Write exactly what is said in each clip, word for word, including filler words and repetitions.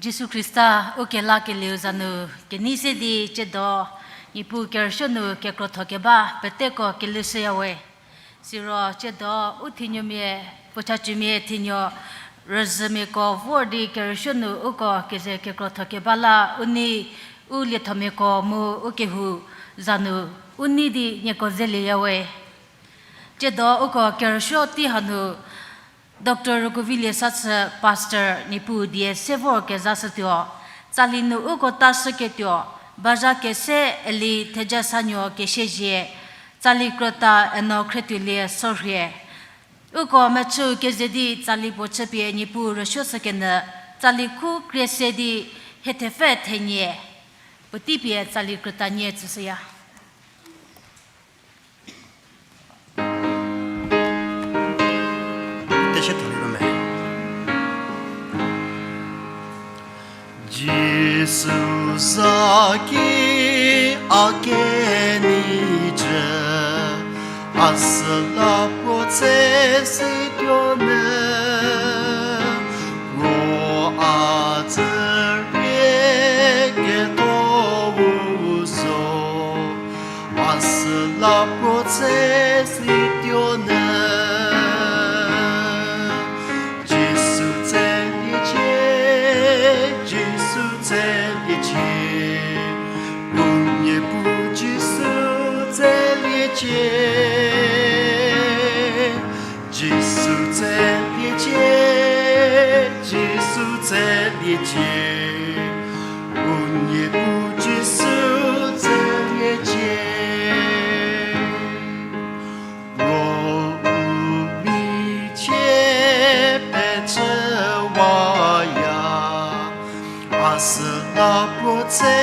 Jisu Khrista u kelakelieu za nu kenei se di tsiedo Niepuu kerüsuo nu kekrotho keba peteko kelhoushüyawe. Siro tsiedo u thinuomia, puo chacumia thinuo rüzhümiako vor di kerüsuo nu uko keze kekrotho keba la u nei u liethomiako mu u kehou za nu u nei di nieko zelieyawe. Tsiedo uko kerüsuo tei hanu Doctor Rükuovilie Sathü Pastor Niepuu die se vor kezashütuo, tsali nu uko tashüketuo, bazha kese Eli Thejasanuo Kesiezie, tsali krüta Eno Khrietuolie Sorhie. Uko mechüu keze di tsali puo chüpie Niepuu rüsuoshükenyü, tsali khu krie se di hie thepfü thenie, puotei pie tsali krütanie tsüshüya. Teshie thali ba me. Jisu za ki a kenei jü, a süla puo tse situo nyü, puo a tsürie ketuou zo. A süla puo tse situo nyü, Jisu tselie cie, Jisu tselie cie, u nie pu Jisu tselie cie. Jisu tselie cie, Jisu tselie cie, u nie pu Jisu tselie cie. Puo u michie pecüwaya, a süla puo tse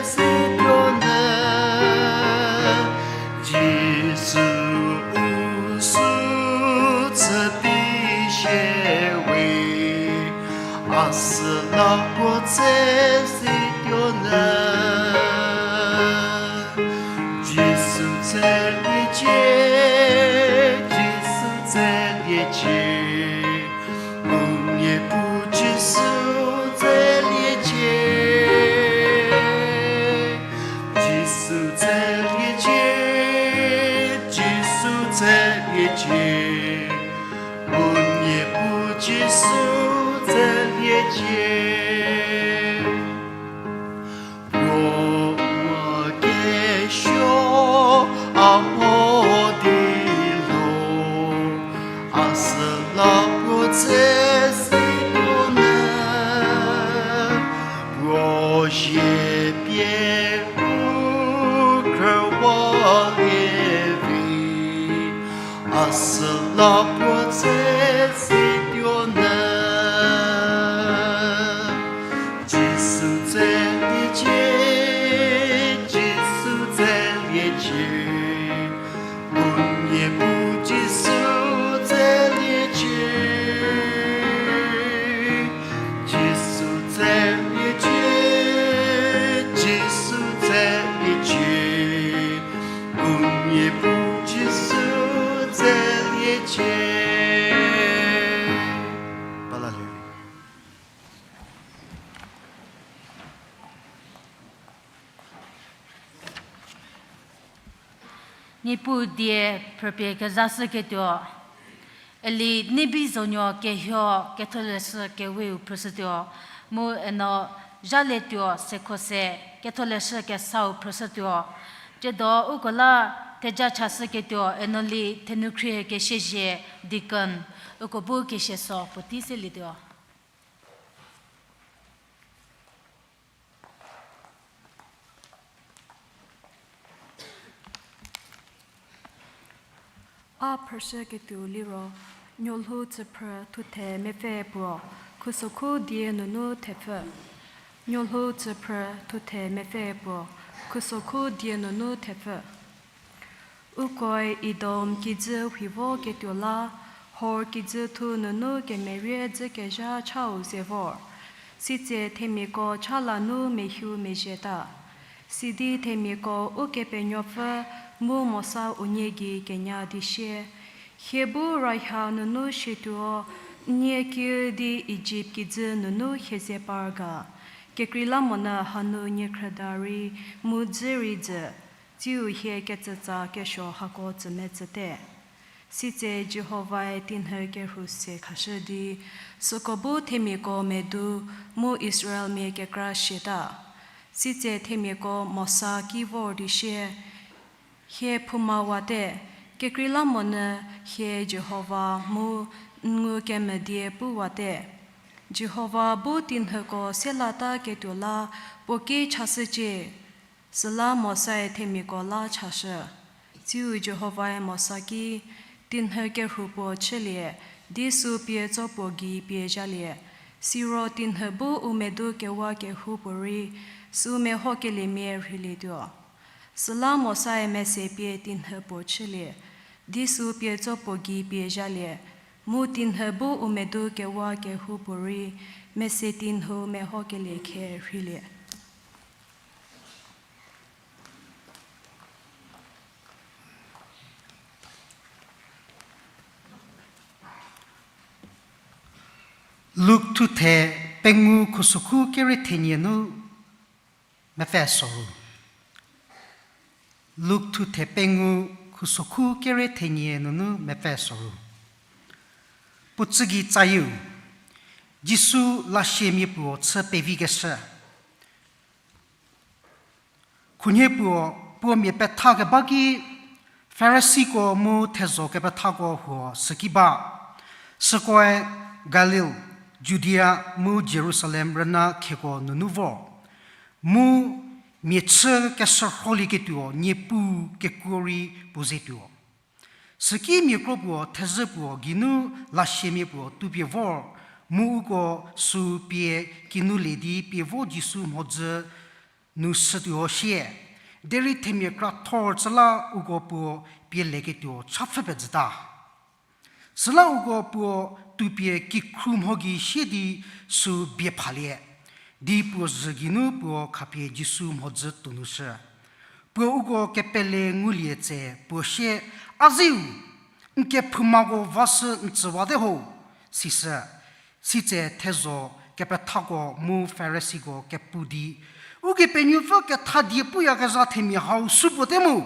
situo nyü, Jisu u sü tsü di shie we, a süla puo tse situo nyü, Jisu tselie cie, Jisu tselie cie, u nie pu Jisu tselie cie. Jisu tselie cie, Jisu tselie cie, u nie pu Jisu tselie cie. Puo kesuo a mo di lo, a süla puo tse situo nyü, puo zie pie u khrüwalie vi, a süla puo tse situo nyü. Jisu tselie cie, Jisu tselie cie, u nie pu Jisu tselie cie. Jisu tselie cie, Jisu tselie cie, u nie pu Jisu tselie cie. Ba la le. Niepuu die phrüpie kezashüketuo, Eli Nebizonuo Kehuo Ketholeshü Keweu phrüshütuo, mu Eno Zhalietuo Sekhose Ketholeshü Kesau phrüshütuo. Tsiedo uko la theja chashüketuo Enoli Thenukhrie Kesiezie deacon, uko bu kesieso puotei selietuo. A phrüshüketuo liro, Nuolhou Tsüphrü thuthe mepfü puo, khusokhu die nunu thepfü. Nuolhou Tsüphrü thuthe mepfü puo, khusokhu die nunu thepfü. Ukoe Edom kijü huivoketuo la, Hor kijüthu nunu kemerie dzükezha chau ze vor. Sitse themiako cha la nu mehu mezhieta. Sidi themiako Ukepenuopfü mu Mosa unie gei kenya di sie, hie bu rayha nunu shituo, Nie kiüdi Ijipt kijü nunu hie ze par ga, kekreilamonyü hanu nie khrüda rei mu dzü rei dzü, tsiu hie ketsütsa kesuo hako tsümetsüte. Sitse Jihovae tinhü kerhu se khashü di, süko bu themiako medu mu Israelmia kekra siata. Sitse themiako Mosa ki vor di sie, Hie phoumawate, kekreilamonyü hie Jihova mu n ngukemvü die puwate. Jihova bu tinhüko selata ketuo la puo ki chashücie. Süla Mosae themiako la chashü. Tsiu Jihovae Mosa ki, Tinhü kerhu puo chülie, di sü pie tso puo gei pie zhalie. Siro tinhü bu u medu kewa kehoupuorei, sü mehokeliemia rheilietuo. Süla Mosae mese pie tinhü puo chülie, di sü pie tso puo gei pie zhalie, mu tinhü bu u medu kewa kehoupuorei, mese tinhü mehokelie khe rheilie. Luk thuthe pengou khusokhu kere thenie nu mepfü soru. Luk thuthe pengou khusokhu kere thenie nunu mepfü soru. Puo tsü gei tsayieu, Jisu lasiamia puo chü pevikeshü. Khunhie puo, puo mia petha keba ki, Farisiko mu thezho kepethako huo süki ba. Sükoe Galil, Judia mu Jerusalem rüna khieko nunu vor. Mu mia chü keshürholieketuo Niepuu kekuo rei puo ze tuo. Süki mia kro puo thezhü puo geinu lasiamia puo tupie vor, mu uko sü pie kinu le di pie vo Jisu mhodzü nu shütuo sie, derei themia kra thor cü la uko puo pie leketuo cha pfhü pezhüta. Süla uko puo tupie kikhru mho gei sie di sü bie phalie, di puo zhü geinu puo khapie Jisu mhodzü tuonushü. Puo uko kepele ngulie tse puo sie, A ziu, n kephoumako vashü n tsüwate ho, sishü. Sitse thezho kepethako mu Farisiko kepu di, Ukepenuopfü ketha die puyakezha themia hau supuo te mu?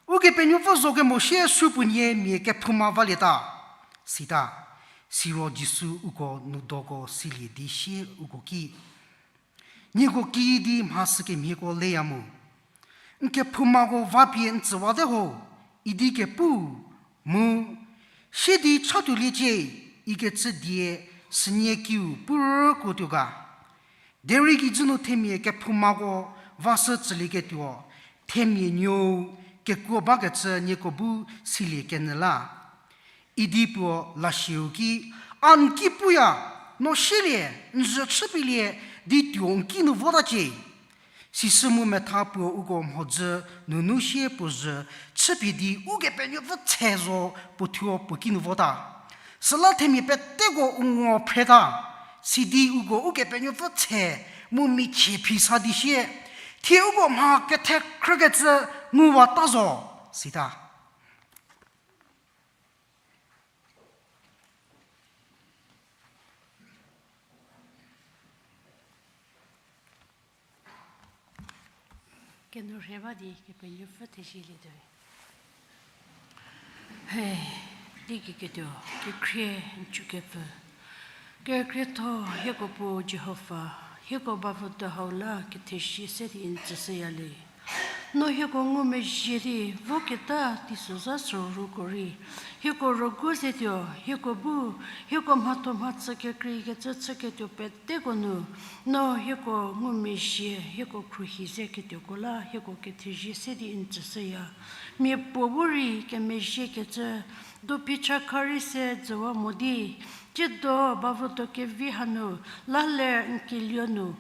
Ukepenuopfü zo kemo sie supuonie mia kephouma valieta, sita. Siro Jisu uko nudoko silie di sie uko ki, Nieko kiüdi mhasi kemhieko leya mu, n kephoumako vapie n tsüwate ho, idi kepu mu, sie di chatuoliecie, ikecü die sünie kiu purü kuotuo ga. Derei kijü nu themia kephoumako vashü tsülieketuo, themia nuou kekuo bakecü nieko bu silie kenyü la. Idi puo lasieu ki, A n ki puya, no sielie, n zhü chüpielie, di tuo n ki nu votacie. Sisü mu metha puo uko mhodzü nunu sie puo zhü chüpie di Ukepenuopfü tse zo puo thuo puo ki nu vota. Süla themia peteko u ngo phreta, sidi uko Ukepenuopfü tse mu michie phi sa di sie, Thie uko mha kethekhrükecü nguwata zo, sita. Kenu rhe ba di Kepenuopfü thezielie tuoi. He, di kiketuo, kekhrie n chükepfü. Kekhrietho hieko puo Jihova, hieko bavüdo hau la kethezie se di n tsüshüya le. No hieko ngumezhie di voketa teisozha soroko rei, hieko rügu zetuo, hieko bu, hieko mhatho mhachü kekreikecü chüketuo peteko nu, no hieko ngumezhie, hieko khruohi ze ketuoko la hieko kethezie se di n tsüshüya. Miapuo bu rei kemezhiekecü, dophi chakha rei se dzüwa mo di, tsiedo bavüdo kevi hanu, la ler n kelio nu,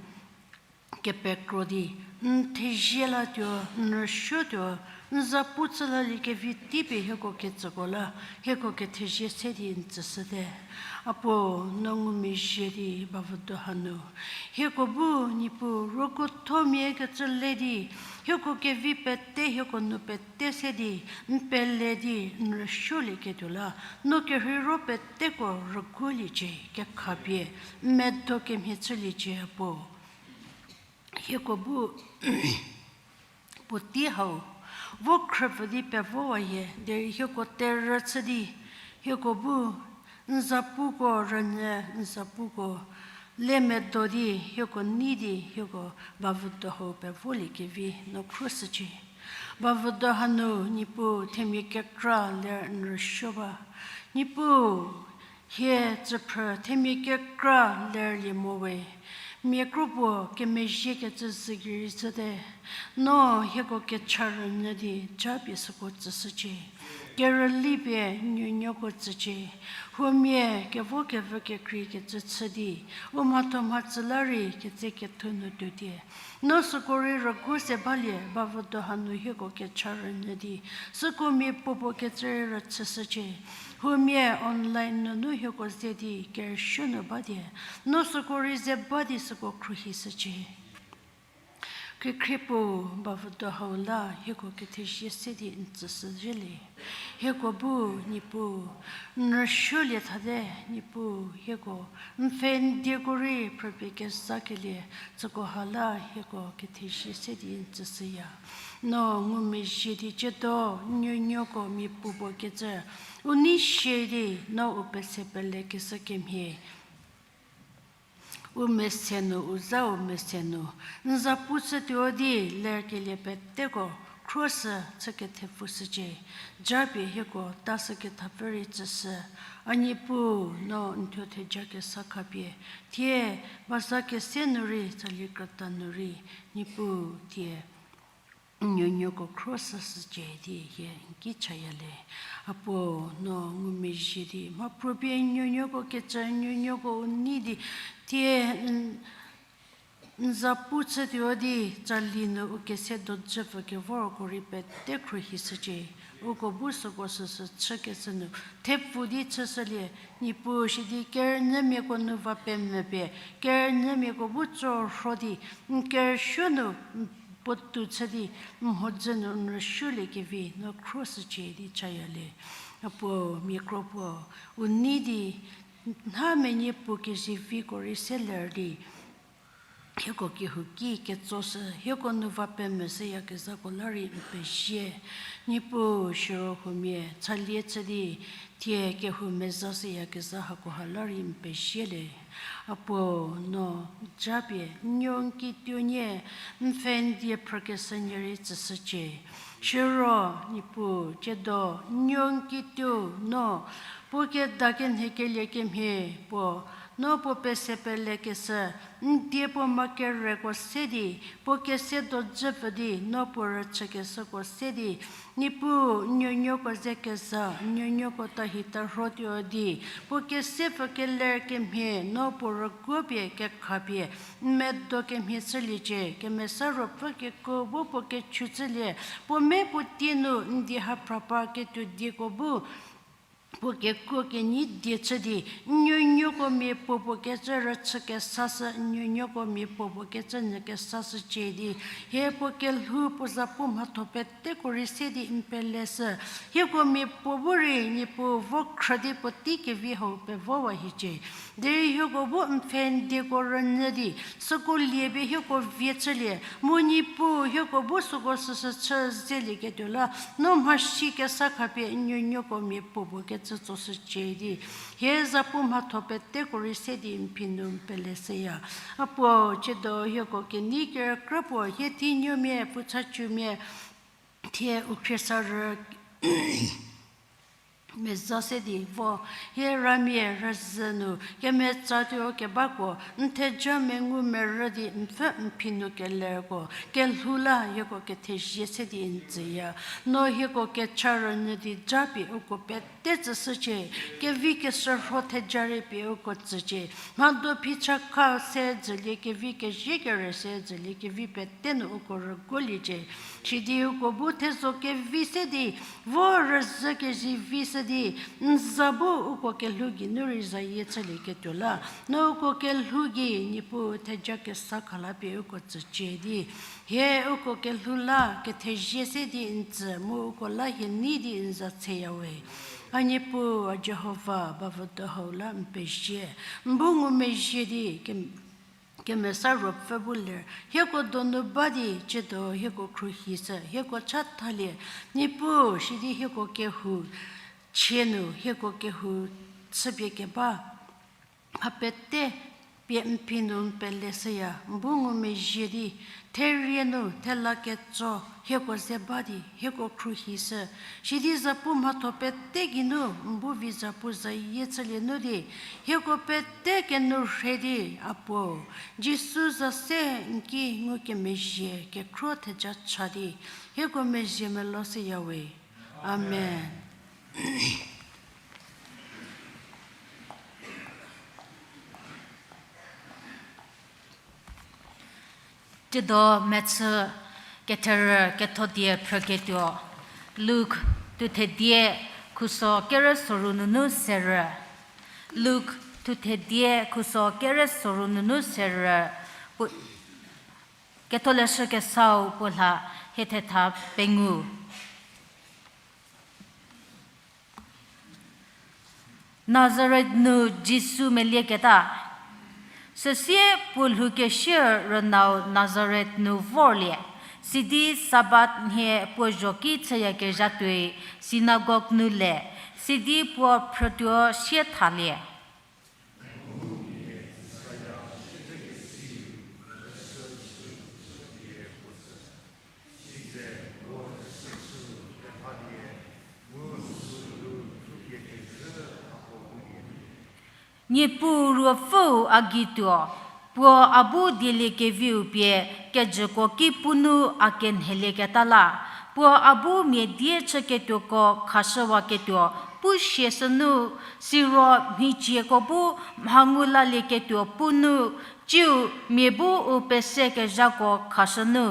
kepekro di, n thezie latuo, n rüsuotuo, n zapu chü laliekevi tei pie hieko ketsüko la, hieko kethezie se di n tsüshüte. Apuo, no ngumezhie di bavüdo hanu, hieko bu Niepuu rüguothomia kecü le di, hieko kevi pete, hieko nu pete se di, n pele di n rüsuolieketuo la, no kerheiro peteko rüguoliecie, kekhapie n medo kemhie chüliecie apuo. Hieko bu puotei hau vo khrüpfü di pevowa hie, derei hieko terhü chü di, hieko bu n zapuko rünyü, n zapuko le medo di, hieko nei di, hieko bavüdo hau pevoliekevi no khruoshücie. Bavüdo hanu, Niepuu, themia kekra ler n rüsuo ba. Niepuu, hie tsüphrü themia kekra lerlie mo we. Mia kro puo kemezhiekecü zhü gei rei chüte. No hieko kecha rünyü di japie süko tsüshücie. Kerüli pie nuonuoko tsücie. Huomia kevo kevü kekreikecü chü di, u mhatho mhatsü la rei ketsekethu nu tuotie. No süko rei rüguo se balie, bavüdo hanu hieko kecha rünyü di, süko mia puopuo kecü rei rüchüshücie. Huomia online nunu hieko ze di kerüsuo nu ba die, no süko rei ze ba di süko khruohishücie. Kekhriepuo, bavüdo hau la hieko kethezie se di n tsüshüzhie le. Hieko bu, Niepuu, n rüsuolie thate, Niepuu, hieko n pfhe n dieko rei phrüpie kezakelie, tsüko ha la hieko kethezie se di n tsüshüya. No ngumezhie di ciedo nuonuoko mia puopuo kecü u nei shie di, no u pese pelekeshü kemhie u mese nu, u za u mese nu, n zapu chütuo di lerkelie peteko khruoshü chü kethepfushücie. Japie hieko tashükethapfü rei tsüshü. A Niepuu, no n thuo theja kesa khapie, thie baza kese nu rei tsali krüta nu rei, Niepuu, thie n nuonuoko khruoshüshücie di hie n ki chaya le. Apuo, no ngumezhie di mhaphruo pie n nuonuoko kecü, n nuonuoko u nei di, thie n n zapu chütuo di tsali nu u kese dojüpfü kevorko rei pete khruohishücie. Uko bu süko süsü chükeshü nu thepfu di chüshülie, Niepuu, sidi kerünyümiako nu va pemvü pie, kerünyümiako bu tsorho di, n kerüsuo nu puotou chü di, mhodzü nu n rüsuoliekevi no khruoshücie di chaya le. Apuo, mia kro puo u nei di, nha menyi puo keziviko rei se ler di, hieko kehouki ketsoshü, hieko nu va pemvü shüyakezhako la rei n pezie. Niepuu, siro huomia chalie chü di, thie kehou mezashüyakezha hakoha la rei n pezie le. Apuo, no japie n nuo n kituo nie, n pfhe n die phrükeshü nie rei tsüshücie. Siro, Niepuu, ciedo n nuo n kituo no puo kedakenhekelie kemhie puo, no puo pese pelekeshü, n die puo ma kereko se di, puo kese dojüpfü di no puo rüchükeshüko se di, Niepuu, n nuonuoko ze keza, n nuonuoko tahi tarhotuo di, puo kesepfü keler kemhie no puo rüguo pie kekhapie n medo kemhie chüliecie. Kemesa Ruopfü kekuo bu puo kechu chülie, puo me puo tie nu n die ha phrapa ketuo dieko bu puo kekuo kenyi die chü di, n nuonuoko mia puopuo kecü rüchü kesashü, n nuonuoko mia puopuo kecü nyü kesashücie di, hie puo kelhou puo zapu mhatho peteko rei se di n peleshü. Hieko mia puo bu rei Niepuu vo khrü di puotei kevi hau pevowa hiecie. Derei hieko bu n pfhe n dieko rünyü di, süko lie pie hieko vie chülie, mu Niepuu hieko bu süko süsü chü zelieketuo la, no mhasi kesa khapie n nuonuoko mia puopuo kecü tsoshücie di, hie zapu mhatho peteko rei se di n phi nu n peleshüya. Apuo, ciedo hieko kenei kerükrü puo hie thinuomia, puo chachumia, thie u khriesarü meza se di vo, hie ramia rüzhü nu kemetsatuo kebako, n theja mengu merü di n pfü n phi nu kelerko kelhou la hieko kethezie se di n tsüya. No hieko kecha rünyü di japie uko pete tsüshücie, kevi keshürho theja rei pie uko tsücie. Mhado phichakha se dzülie, kevi kezie kere se dzülie, kevi pete nu uko rüguoliecie. Sidi uko bu thezo kevi se di, vo rüzhü kezivi se di, n za bu uko kelhou geinu rei zayie chülieketuo la, no uko kelhou gei Niepuu theja kesa khalapie uko tsücie di, hie uko kelhou la kethezie se di n tsü mu uko la hie nei di n za tseyawe. A Niepuu, a Jihova, bavüdo hau la n pezie, n bu ngumezhie di ke- Kemesa Ruopfü bu ler, hieko donu ba di, ciedo hieko khruohishü, hieko chathalie, Niepuu, sidi hieko kehou chie nu, hieko kehou chüpie keba mha pete pie n phi nu n peleshüya, n bu ngumezhie di, therie nu thela ketso hieko ze ba di hieko khruohishü, sidi zapu mhatho pete geinu n bu vi zapu zayie chülie nu di, hieko pete kenu rhe di, a Puo, Jisu za se n ki ngukemezhie kekhruo theja cha di, hieko mezhie meloshüyawe. Amen. Tsiedo mechü ketherü kethodie phrüketuo, Luk thuthedie khuso kerü soru nunu serü. Luk thuthedie khuso kerü soru nunu serü. Pu- Ketholeshü Kesau puo lha hie thetha pengou. Nazaret nu Jisu melieketa. Süsie puo lhoukeshie rünau Nazaret nu vorlie, sidi Sabat nhie puo zho ki chüyakezha tuoi sinagog nu le, sidi puo phrütuo sie thalie. Niepuu Ruopfüu a gei tuo, puo a bu dieliekeviu pie kejüko ki pu nu a kenhelieketa la, puo a bu mia die chüketuoko khashüwaketuo pu sie sünu, siro mhicieko bu mha ngu lalieketuo pu nu, tsiu mia bu u pesekezhako khashü nu.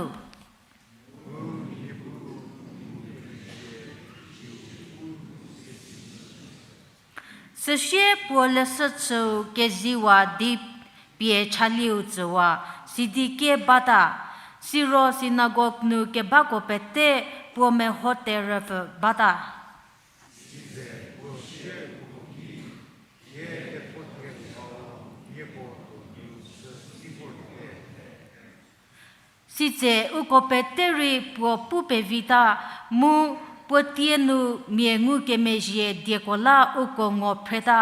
Süsie puo leshü chüu keziwa di pie chalieu tsüwa, sidi kie bata, siro sinagog nu kebako pete puo meho terüpfü bata. Sitse uko pete rei puo pu pevita, mu puo tie nu mia ngukemezhie dieko la uko ngo phreta,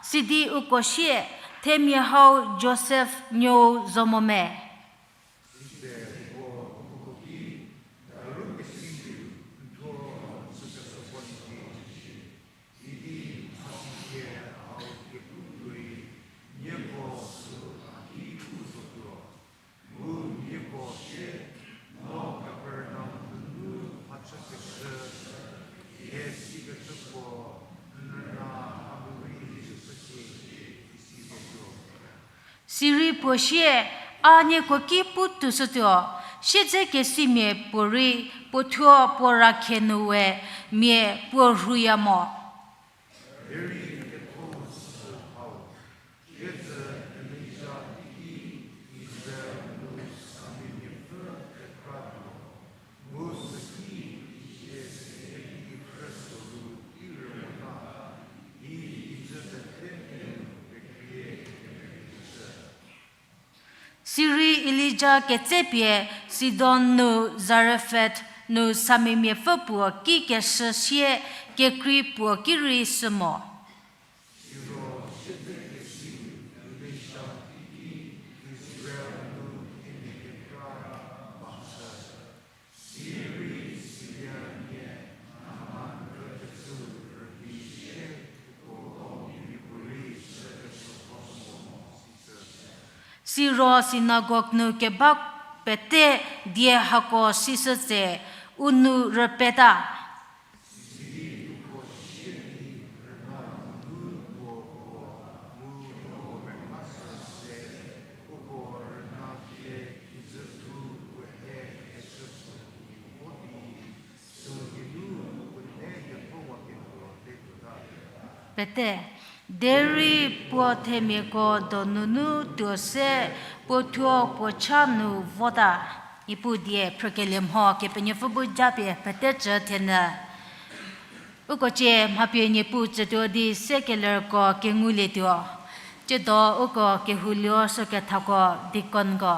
sidi uko sie, themia hau Josef nuou zo mo me? Sirei puo sie, a nieko ki pu toushütuo, siedzekesimia puorei puo thuo puo rakhe nu we mia puo rhuya mo. Sirei Elija ketsepie Sidon nu Zarefat nu samimiapfü puo ki keshü sie kekrei puo ki rei shü mo. Siro synagogue nu keba pete die hako sishü tse, u nou rüpeta. Pete, derei puo themiako donunu tuo se, puo thuo puo cha nu vota. Niepuu die phrükelie mho Kepenuopfü bu japie pete cü thenyü. Uko cie mha pie Niepuu tsütuo di se kelerko kengulietuo. Tsiedo uko kehou luo sü kethako deaconko.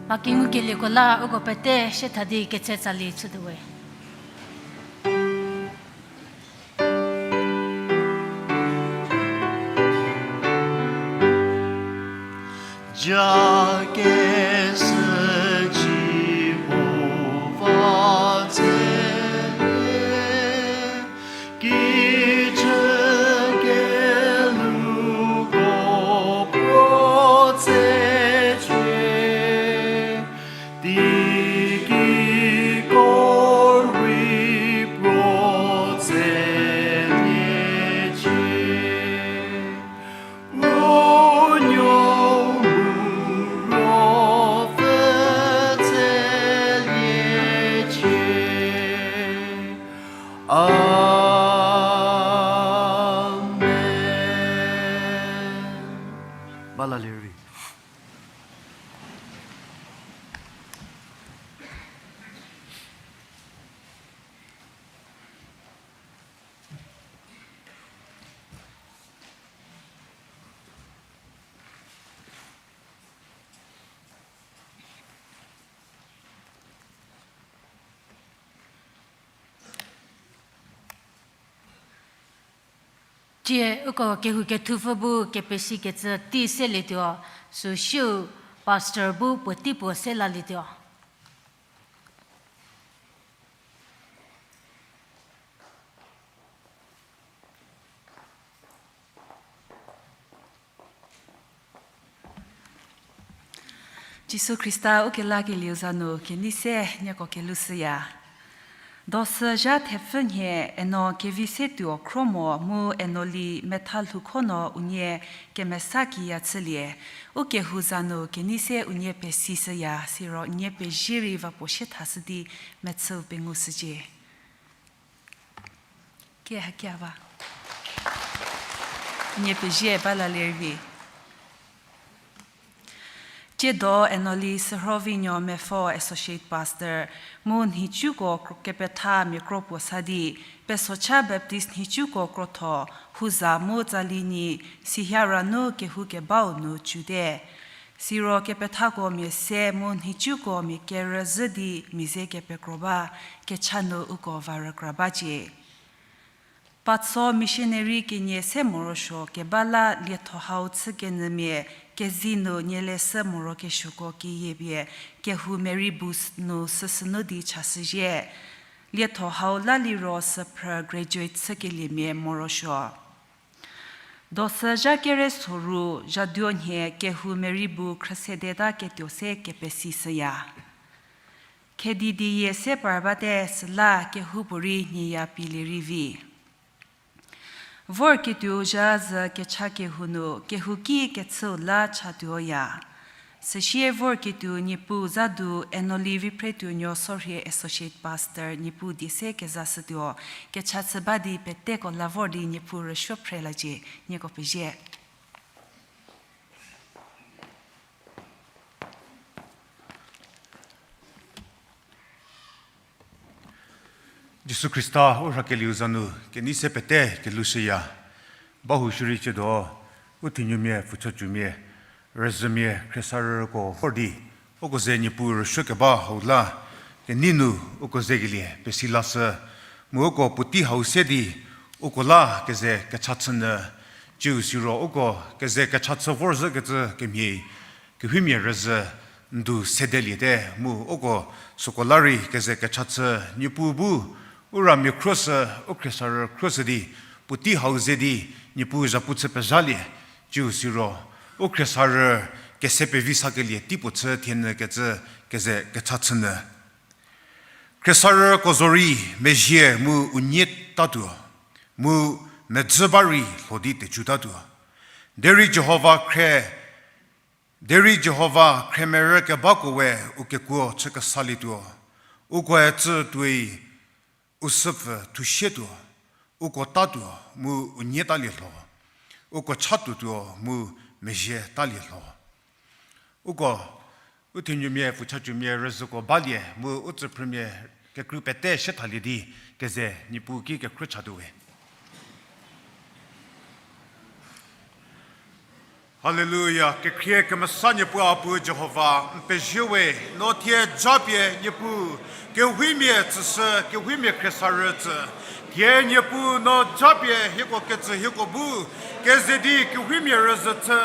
Mha kengukelieko la uko pete sietha di ketse tsali chütuowe. Jakeshü Jihova tsele, kijü keluko puo tsecie, teiki ko rei puo tseliecie. U nuo Tie uko kehou kethupfü bu kepesikecü tei selietuo, süsiu pastor bu puotei puo se lalietuo. Jisu Khrista ukelakelieu za nu kenei se nieko kelushüya. Dosü zha thepfü nhie eno kevi se tuo khro mo mu eno li metha lhoukho no unie kemesa kiya chülie. Ukehou za nu kenei se unie pesishüya, siro unie pezie rei va puo sie thashü di mechüu pengushücie. Kie hakia ba. Unie pezie ba lalie rei vi. Tsiedo eno li Sürhovinuo Mepfo Associate Pastor, mu nhicuko kro-, kepetha mia kro puo sa di, Pesocha Baptist nhicuko krotho, huza mu tsali nyi, Sihiara nu kehoukebau nu cüte. Siro kepethako mia se mu nhicuko mia kerüzhü di mia ze kepekro ba, kecha nu uko va rükra bacie. Patso missionary kenie se morosuo keba la lietho hau chükenyümia kezi nu nieleshü morokesuoko keyiepie kehou Mary Bus nu süsünu di chashüzhie. Lietho hau la liro süphrü graduate chükeliemia morosuo. Dosü zha kere soru zhaduo nhie kehou Mary bu khrüsedeta ketuo se kepesishüya. Khedi diyie se par bate süla kehoupuorei nyiya pielie rei vi. Vorketuo zha zü kecha kehou nu kehouki kechüu la chatuoya. Süsie vorketuo Niepuu za du eno li Viphretuonuo Sorhie Associate Pastor Niepuu die se kezashütuo, kecha chü ba di peteko la vor di Niepuu rüsuo phrelacie, nieko pezie. Jisu Khrista u rhakelieu za nu kenei se pete kelushüya. Bahou shierei tsiedo, u thinuomia, pfuchacumia, rüzhümia, khriesarüko vor di, uko ze Niepuu rüsuo keba hau la, kenei nu uko zekelie pesi lashü, mu uko puotei hau se di, uko la keze kecha chünyü, ciu siro uko keze kecha chü vorzhükecü kemhie, kehoumia rüzhü ndu sedeliete mu uko süko la rei keze kecha chü Niepuu bu, u ramia khruoshü, u khriesarü khruoshü di, puotei hau ze di, Niepuu zhapu chü pezhalie, ciu siro, u khriesarü kese pevi sakelie teipuo chü thienyü kecü keze kecha chünyü. Khriesarüko zorei mezhie mu unie tatuo, mu medzü ba rei lho di tecu tatuo. Derei Jihova khre, derei Jihova khremerü kebako we u kekuo chü kesalietuo, ukoe tsü tuoi u süpfü thushietuo, uko tatuo mu unie talie lho, uko chatuotuo mu mezhie talie lho. Uko, u thinuomia, pfuchacumia rüzhüko balie mu u tsüphrümia kekrü pete shiethalie di keze Niepuu ki kekhruo chatuo we. Haleluya, kekhrie kemesa Niepuu a Puu Jihova, n pezie we, no thie japie Niepuu, kehoumia tsüshü, kehoumia khriesarü tsü. Thie Niepuu no japie hieko ketsü hieko bu, keze di kehoumia rüzhü chü,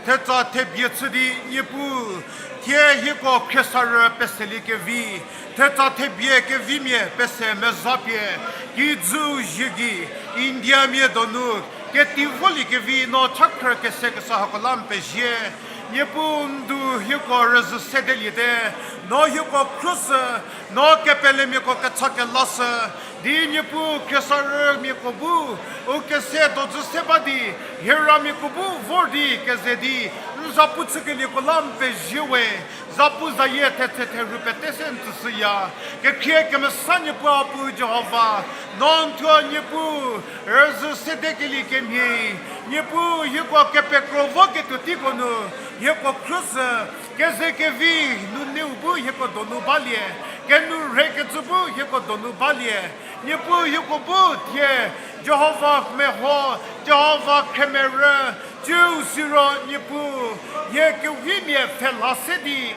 thetsa thebie chü di Niepuu, thie hieko khriesarü peseliekevi, thetsa thebie kevimia pese mezapie, kijüu zie gei, Indiamia donu, keti voliekevi no chakhrü kese kesa hako la n pezie. Niepuu n du hieko rüzhü sedeliete, no hieko khruoshü, no kepelemiako kecha kelashü, di Niepuu khriesarümiako bu, u kese dojü se ba di, hie ramiako bu vor di keze di, n zapu chükelieko la n pezie we, zapu zayie thetse therhu pete se n tsüshüya. Kekhrie kemesa Niepuu a Puu Jihova, no n thuo Niepuu, rüzhü sedekelie kemhie, Niepuu hieko kepekro voketuo teiko nu, hieko khruoshü, keze kevi nuneu bu hieko donu balie, kenu rhekecü bu hieko donu balie, Niepuu hieko bu thie, Jihova meho, Jihova khremerü, ciu siro Niepuu, hie kehoumia pfhela se di,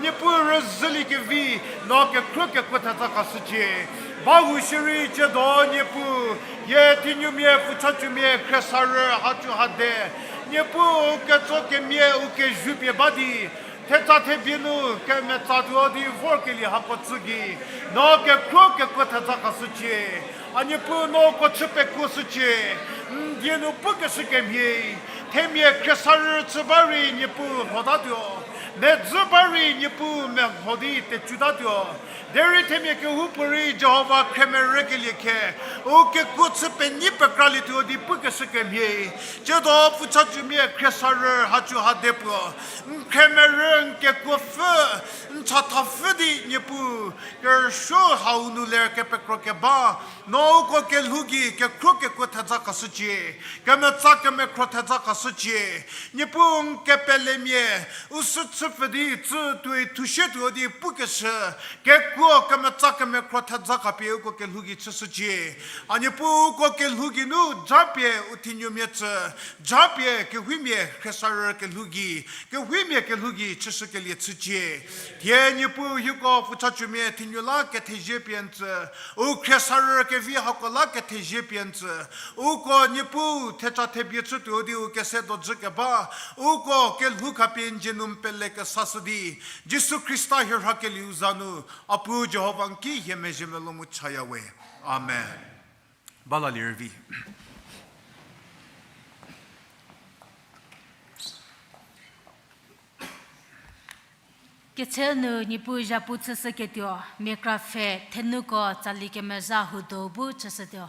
Niepuu rüzhülie kevi, no kekhruo kekuo theza khashücie. Bahou shierei ciedo Niepuu, hie thinuomia, pfutsacuomia, khriesarü, hacu hade, Niepuu ketso kemia u kezhü pie ba di, theza thebie nu kemetsa tuo di vorkelie hako tsü gei, no kekhruo kekuo theza khashücie. A Niepuu no uko chü pekuoshücie, n die nu pukeshü kemhie, themia khriesarü chü ba rei Niepuu lhotatuo, medzü ba rei Niepuu melho di tecutatuo. Derei themia kehoupuorei Jihova khremerükelie khe, u kekuo chü penyi pekralietuo di pukeshü kemhie, ciedo pfutsacuomia, khriesarü, hacu hade puo, n khremerü, n kekuopfü, n chathapfü di Niepuu, kerüsuo hau nu ler kepekro keba, no uko kelhou gei kekhruo kekuo theza khashücie, kemetsa kemekhro theza khashücie. Niepuu n kepelemia, u sü chüpfü di tsü tuoi thushietuo di pukeshü, kekuo kemetsa kemekhro theza khapie uko kelhou gei chüshücie. A Niepuu uko kelhou geinu japie u thinuomia tsü, japie kewhimia khriesarü kelhou gei, kewhimia kelhou gei chüshükelie chücie. Thie Niepuu hieko pfutsacuomia thinu la kethezie pie n tsü, u khriesarü kevi hako la kethezie pie n tsü, uko Niepuu theca thebie chütuo di u kese dojü keba, uko kelhou khapie n dzie nu n pele kesashü di, Jisu Khrista hie rhakelieu za nu, a Puu Jihova n ki hie mezhie melou mu chaya we. Amen. Balalie rüvi. Ketse nu Niepuu zhapu chüshüketuo, mia kra pfhe thenuko tsali kemezha huo do bu chüshütuo.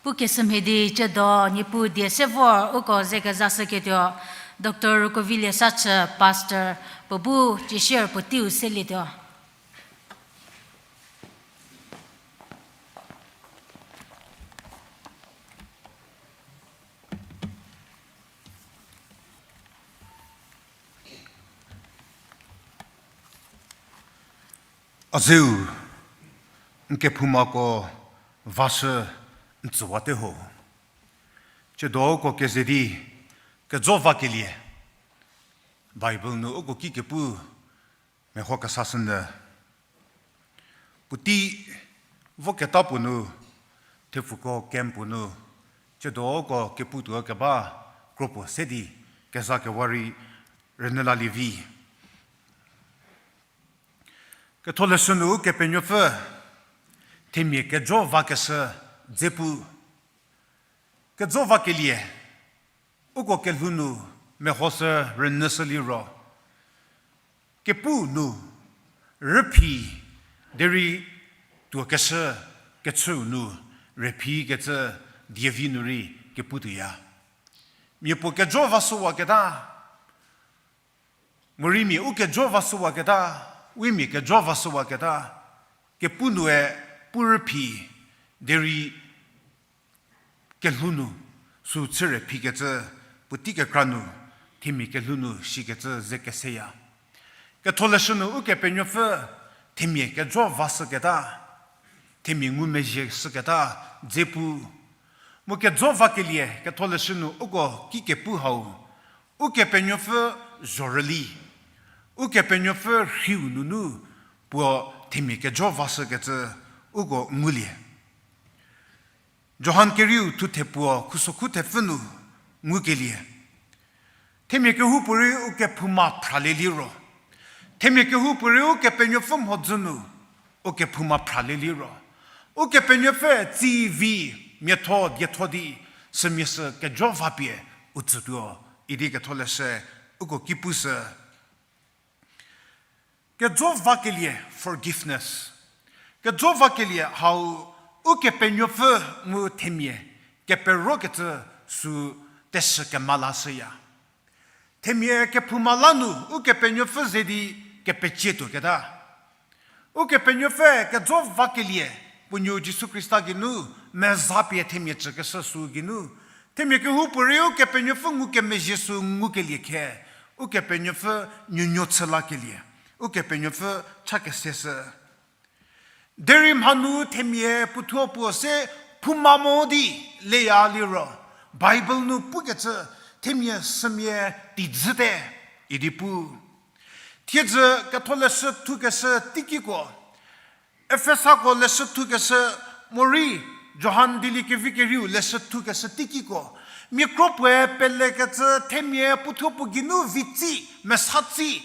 Pu kesümhie di ciedo Niepuu die se vor uko ze kezashüketuo, Doctor Rukovilie Sachü, Pastor, puo bu cishir puoteiu selietuo. A zeu, n kephoumako vashü n tsüwate ho. Ciedo uko keze di kejo vakelie, Bible nu uko ki kepu meho kesashünyü. Puotei voketa puo nu, thepfuko camp puo nu, ciedo uko kepu tuo keba kro puo se di kezakewa rei rünyü lalie vi. Ketholeshü nu Ukepenuopfü themia kejo vakeshü dze pu. Kejo vakelie, uko kelhou nu mehoshü rünyüshü liro, kepu nu rüphi derei tuokeshü kechüu nu rüphi kecü dievi nu rei kepu tuoya. Mia puo kejo vashüwaketa, morei mia u kejo vashüwaketa, u mia kejo vashüwaketa, kepu nue pu rüphi derei kelhou nu sü chü rüphi kecü, puotei kekra nu themia kelhou nu shikecü ze keseya. Ketholeshü nu Ukepenuopfü themia kejo vashüketa, themia ngumezhie shüketa dze pu. Mu kejo vakelie Ketholeshü nu uko ki kepu hau, Ukepenuopfü zhorüli, Ukepenuopfü rhiu nunu puo themia kejo vashükecü uko ngulie. Johan kerieu thuthe puo khusokhu thepfü nu ngukelie, themia kehoupuorei u kephouma phralieliro, themia kehoupuorei Ukepenuopfü mhodzü nu u kephouma phralieliro, Ukepenuopfü tsivi miatho dietho di sümia sü kejo vapie u tsütuo idi Ketholeshü uko ki pushü. Kejo vakelie, forgiveness. Kejo vakelie hau Ukepenuopfü mu themia keperokecü sü teshü kemalashüya. Themia kephouma la nu Ukepenuopfü ze di kepecietuoketa, Ukepenuopfü kejo vakelie, puo nuo Jisu Khrista geinu meza pie themia chükeshü sü geinu, themia kehoupuorei Ukepenuopfü ngukemezhie sü ngukelie khe, Ukepenuopfü nuonuo chü lakelie, Ukepenuopfü cha keseshü. Derei mhanu themia puothuo puo se phouma mo di leya liro, Bible nu pukecü themia sümia teidzüte idi pu. Thiedzü Ketholeshü thukeshü teikiko, Efesako leshü thukeshü morei Johan Dieliekevi kerieu leshü thukeshü teikiko, mia kro puoe pelekecü themia puothuo puo geinu vitsi, mesatsi,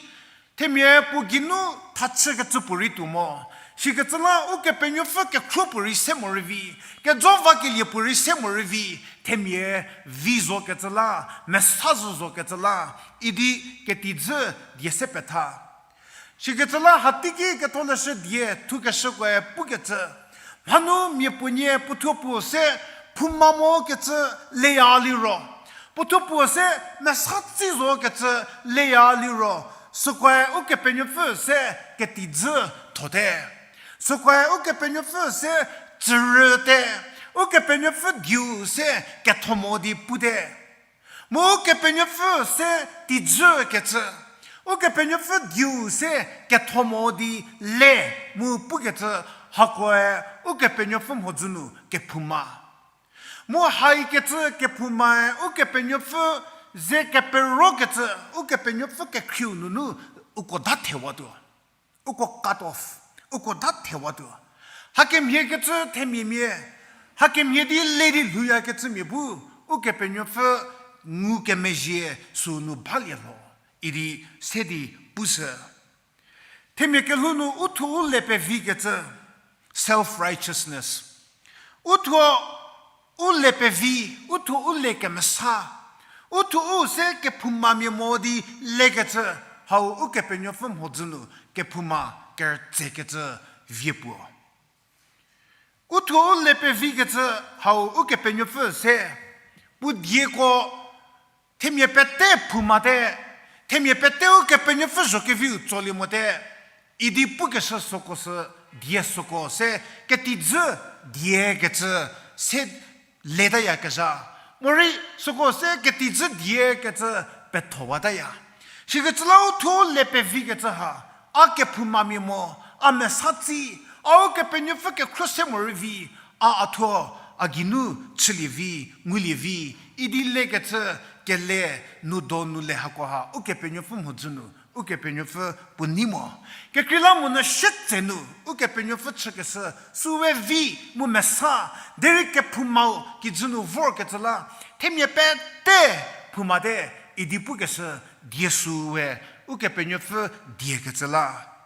themia puo geinu thachükecü puorei tuo mo. Sikecü la Ukepenuopfü kekhruo puorei se morei vi, kejo vakelie puorei se morei vi, themia vi zokecü la, mesa zhü zokecü la, idi keteidzü die se petha. Sikecü la hateiki Ketholeshü die thukeshükoe pukecü, mhanu mia puonie puothuo puo se phouma mokecü leya liro, puothuo puo se mesatsi zokecü leya liro, sükoe Ukepenuopfü se keteidzü thote. Sükoe Ukepenuopfü se tsürüte. Ukepenuopfü dieu se ketho mo di pute. Mu Ukepenuopfü se teidzükecü, Ukepenuopfü dieu se ketho mo di le mu pukecü, hakoe Ukepenuopfü mhodzü nu kephouma. Mu haikecü kephoumae Ukepenuopfü ze keperokecü, Ukepenuopfü kekhrieu nunu uko da thewatuo. Uko cut off, uko da thewatuo. Hakemhie kecü themiamia, hakemhie di le di lhouyakecümia bu, Ukepenuopfü ngukemezhie sünu balie lho idi se di pushü. Themia kelhou nu uthuo u le pevikecü, self-righteousness. Uthuo u le pevi, uthuo u le kemesa, uthuo u se kephoumamia mo di lekecü, hau Ukepenuopfü mhodzü nu kephouma kerütsekecü vie puo. U thuo u le pevikecü hau Ukepenuopfü se, puo dieko themia pete phoumate, themia pete Ukepenuopfü zhokeviu tsolie mote, idi pukeshü süko sü die süko se ketijü diekecü se letayakezha. Morei süko se ketijü diekecü pethowataya. Sikecü la u thuo u le pevikecü ha, a kephoumamia mo, a mesa tsi, a Ukepenuopfü kekhruo se morei vi, a a thuo, a geinu chülie vi, ngulie vi, idi lekecü kele nu donu le hakoha Ukepenuopfü mhodzü nu Ukepenuopfü puo nei mo. Kekreilamonyü sietse nu Ukepenuopfü chükeshü süu we vi mu mesa, derei kephoumau kijü nu vorkecü la, themia pete phoumate idi pukeshü die süu we Ukepenuopfü diekecü la.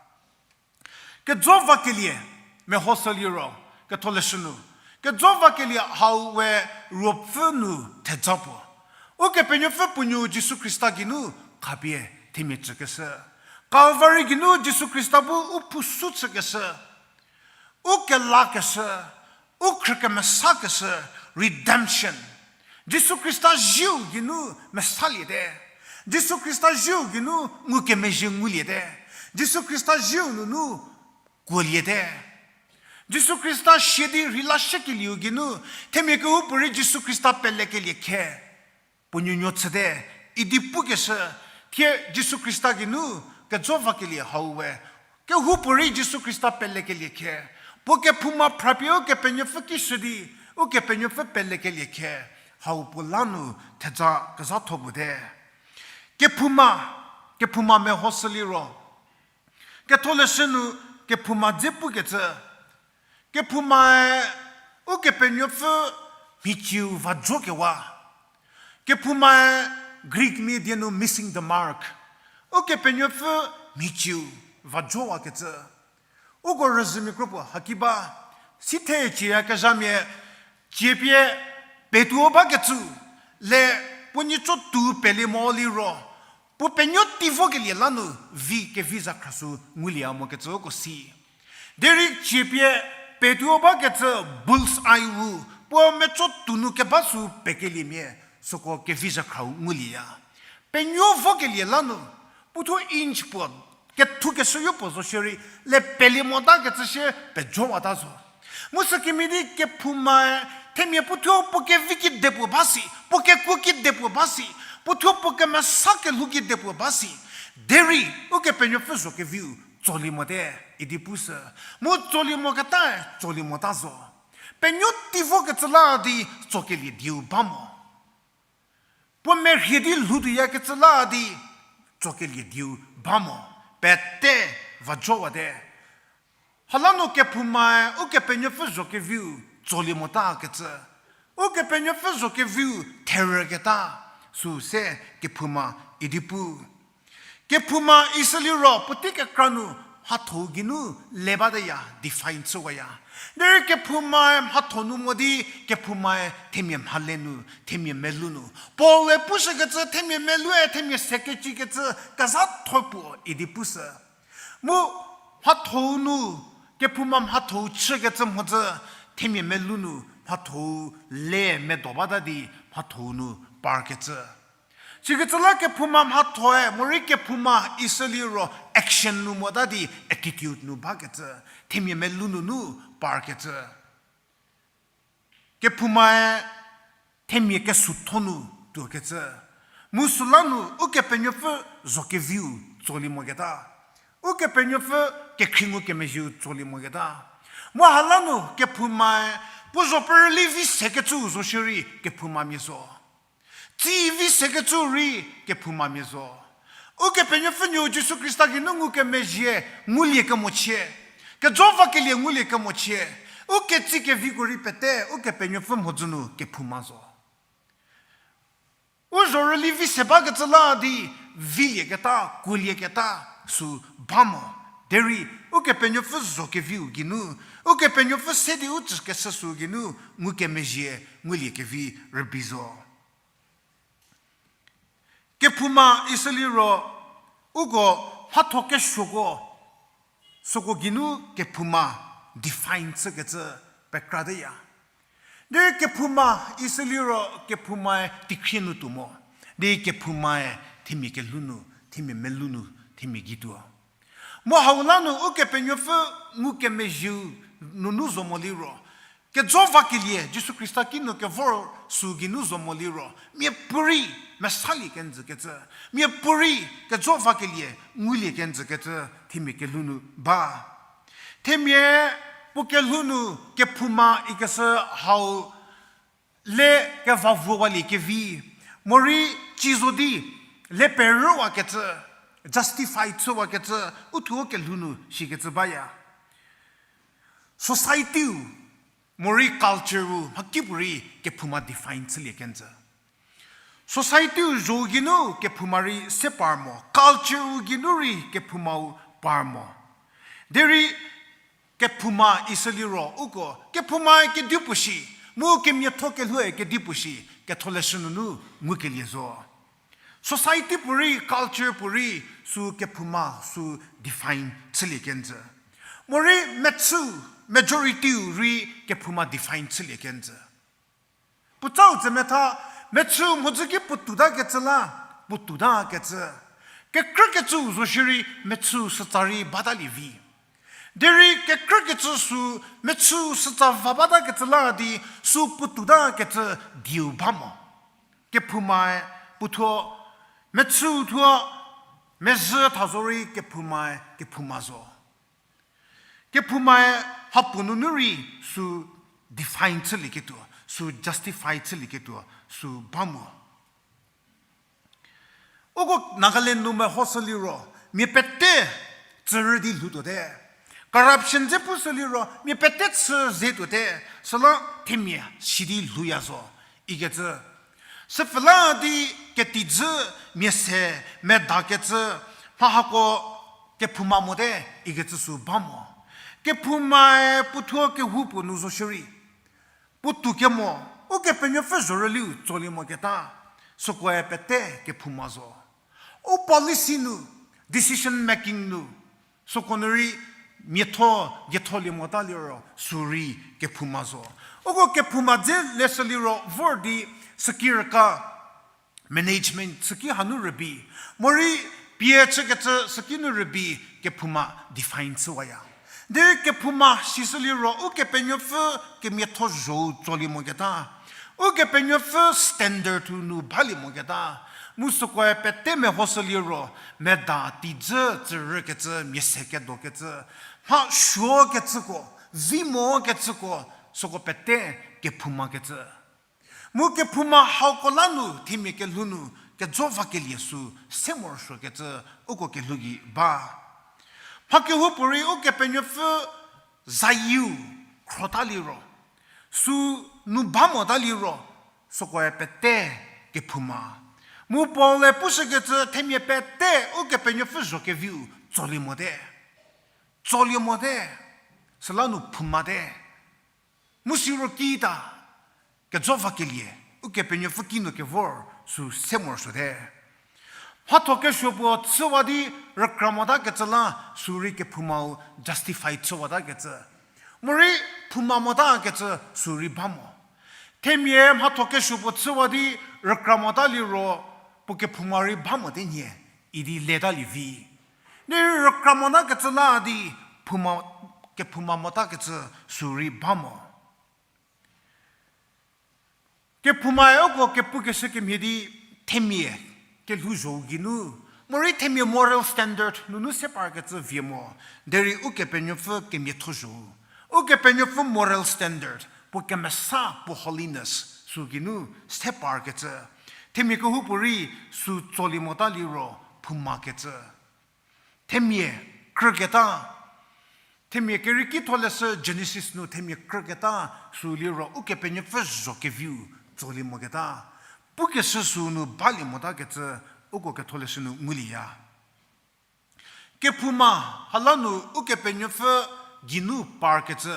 Kejo vakelie mehoshü liro, ketholeshü nu, kejo vakelie hau we ruopfü nu theja puo. Ukepenuopfü puo nuou Jisu Khrista geinu khapie themia tsükeshü. Kalvari geinu Jisu Khrista bu u phusu chükeshü, u kelakeshü, u khrükemesakeshü, redemption. Jisu Khrista zieu geinu mesaliete. Jisu Khrista zieu geinu ngukemezhie nguliete. Jisu Khrista zieu nunu kuoliete. Jisu Khrista sia di rheila shiekelieu geinu, themia kehoupuorei Jisu Khrista pelekelie khe puo nuonuo chüte, idi pukeshü, thie Jisu Khrista geinu kejo vakelie hau we, kehoupuorei Jisu Khrista pelekelie khe, puo kephouma phrapie Ukepenuopfü kishü di, Ukepenuopfü pelekelie khe, hau puo la nu theja kezhatho puo te. Kephouma, kephouma mehoshü liro, ketholeshü nu kephouma dze pukecü, kephoumae Ukepenuopfü mhicieu vajokewa. Kephoumae Greek mia die nu missing the mark. Ukepenuopfü mhicieu vajowakecü. Uko rüzhümia kropuo haki ba, sithie cieyakezhamia, cie pie petuo bakecü, le puo nyicho tou pelie mo liro, puo penuo tei vokelie la nu vi kevi zhakhra sü ngulieya mokecü uko si. Derei cie pie petuo bakecü bull's eye wu, puo mecho tou nu keba sü pekeliemia, süko kevi zhakhra ngulieya. Penuo vokelie la nu, puo thuo inch puo kethukeshüyo puo zo shierei, le pelie motakecü shie pejowata zo. Mu sükemhie di kephoumae, themia puo thuo puo kevi kidepuo ba si, puo kekuo kidepuo ba si, puo thuo puo kemesa kelhou kidepuo ba si, derei Ukepenuopfü zho keviu tsolie mote, idi pushü. Mu tsolie moketae tsolie mota zo. Penuo tei vokecü la di tsokelie dieu ba mo. Puo merhie di lhoutuoyakecü la di tsokelie dieu ba mo, pete vajowate. Hala nu kephoumae Ukepenuopfü zho keviu tsolie motakecü, Ukepenuopfü zho keviu therüketa, süu se kephouma idi pu. Kephouma isü liro puotei kekra nu mhatho-u geinu le bateya, define chüwaya. Derei kephoumae mhatho nu mo di, kephoumae themia mhale nu, themia melou nu. Paul-e pushükecü themia meloue themia se kecikecü kezhatho puo idi pushü. Mu mhatho-u nu, kephouma mhatho-u chükecü mhodzü, themia melou nu mhatho-u le medo bata di mhatho-u nu parkecü. Sikecü la kephouma mhathoe, morei kephouma isü liro action nu mota di attitude nu bakecü, themia melou nunu parkecü. Kephoumae themia kesuotho nu tuokecü. Mu süla nu Ukepenuopfü zho keviu tsolie moketa, Ukepenuopfü kekhrie ngukemezhieu tsolie moketa. Mu hala nu kephoumae puo zho perüli vi sekecüu zo shierei kephoumamia zo. Tsi vi sekecüu rei kephoumamia zo. Ukepenuopfü nuou Jisu Khrista geinu ngukemezhie, ngulie kemochie, kejo vakelie ngulie kemochie, u ketsi keviko rei pete Ukepenuopfü mhodzü nu kephouma zo. U zho rüli vi se bakecü la di vilieketa, kuolieketa sü ba mo. Derei Ukepenuopfü zho keviu geinu, Ukepenuopfü se di u tsükeshü sü geinu ngukemezhie, ngulie kevi rübei zo. Kephouma isü liro, uko mhatho kesuoko, süko geinu kephouma define chükecü pekrateya. Derei kephouma isü liro kephoumae teikhrie nu tuo mo. Derei kephoumae themia kelhou nu, themia melou nu, themia geituo. Mu hau la nu Ukepenuopfü ngukemezhieu nunu zo mo liro, kejo vakelie Jisu Khrista kinu kevor sü geinu zo mo liro, miapuorei mesalie kenjü kecü, miapuorei kejo vakelie ngulie kenjü kecü themia kelhou nu ba. Themia puo kelhou nu kephouma ikeshü hau le kevavuowalie kevi, morei ci zo di le perüwakecü, justify chüwakecü, uthuo kelhou nu shikecü baya. Society-u, morei culture-u mhakipuorei kephouma define chülie kenjü. Society-u zho geinu kephouma rei se par mo, culture-u geinu rei kephoumau par mo. Derei kephouma isü liro uko kephouma kedipuo shi, mu kemiatho kelhoue kedipuo shi, ketholeshü nunu ngukelie zo. Society puorei, culture puorei, sü kephouma sü define chülie kenjü. Morei mechü, majority-u rei kephouma define chülie kenjü. Puotsau tse metha, mechü mhodzü ki puotou takecü la, puotou takecü. Kekrükecüu zo shierei mechü sütsa rei batalie vi. Derei kekrükecü sü mechü sütsa va batakecü la di sü puotou takecü dieu ba mo. Kephoumae puothuo, mechüu thuo, mezhü tha zorei kephoumae kephouma zo. Kephoumae hapuo nunu rei sü define chülieketuo, sü justify chülieketuo, sü ba mo. Uko Nagaland nu mehoshü liro, mia pete tsürü di lhoutuote. Corruption dze pushü liro, mia pete chü ze tuote. Süla themia si di lhouya zo, ikecü. Süpfhüla di ketijü mia se medakecü, mha hako kephouma mote, ikecü sü ba mo. Kephoumae puothuo kehoupuo nu zo shierei puotou kemo, Ukepenuopfü zhorüliu tsolie moketa, sükoe pete kephouma zo. U policy nu, decision making nu, süko nu rei miatho dietholie mota liro sü rei kephouma zo. Uko kephouma dze leshü liro vor di süki rüka, management süki hanu rübei, morei pie chükecü süki nu rübei kephouma define chüwaya. Derei kephouma sishü liro Ukepenuopfü kemiatho zho-u tsolie moketa, Ukepenuopfü standard-u nu balie moketa, mu sükoe pete mehoshü liro, meda tijü tsürükecü mia se kedokecü, mha suokecüko, vi mokecüko, süko pete kephoumakecü. Mu kephouma hauko la nu themia kelhou nu kejo vakelie sü se morosuokecü uko kelhou gei ba. Mha kehoupuorei Ukepenuopfü zayieu khrota liro, sü nu ba mota liro, sükoe pete kephouma. Mu Paul-e pushükecü themia pete Ukepenuopfü zho keviu tsolie mote. Tsolie mote. Süla nu phoumate. Mu siro kita, kejo vakelie, Ukepenuopfü kinu kevor sü se morosuote. Mhatho kesuo puo chüwa di rükra motakecü la sü rei kephoumau justify chüwatakecü. Morei phouma motakecü sü rei ba mo. Themia mhatho kesuo puo chüwa di rükra mota liro puo kephouma rei ba mote nhie, idi letalie vi. Derei rükra motakecü la di phouma, kephouma motakecü sü rei ba mo. Kephoumae uko kepukeshü kemhie di themia kelhouzho geinu, morei themia moral standard nunu se parkecü vie mo, derei Ukepenuopfü kemiatho zho-u, Ukepenuopfü moral standard, puo kemesa, puo holiness sü geinu se parkecü. Themia kehoupuorei sü tsolie mota liro phoumakecü. Themia krüketa, themia kerieki tholeshü Genesis nu themia krüketa sü liro Ukepenuopfü zho keviu tsolie moketa, pukeshü sü nu balie motakecü uko ketholeshü nu ngulieya. Kephouma, hala nu Ukepenuopfü geinu parkecü,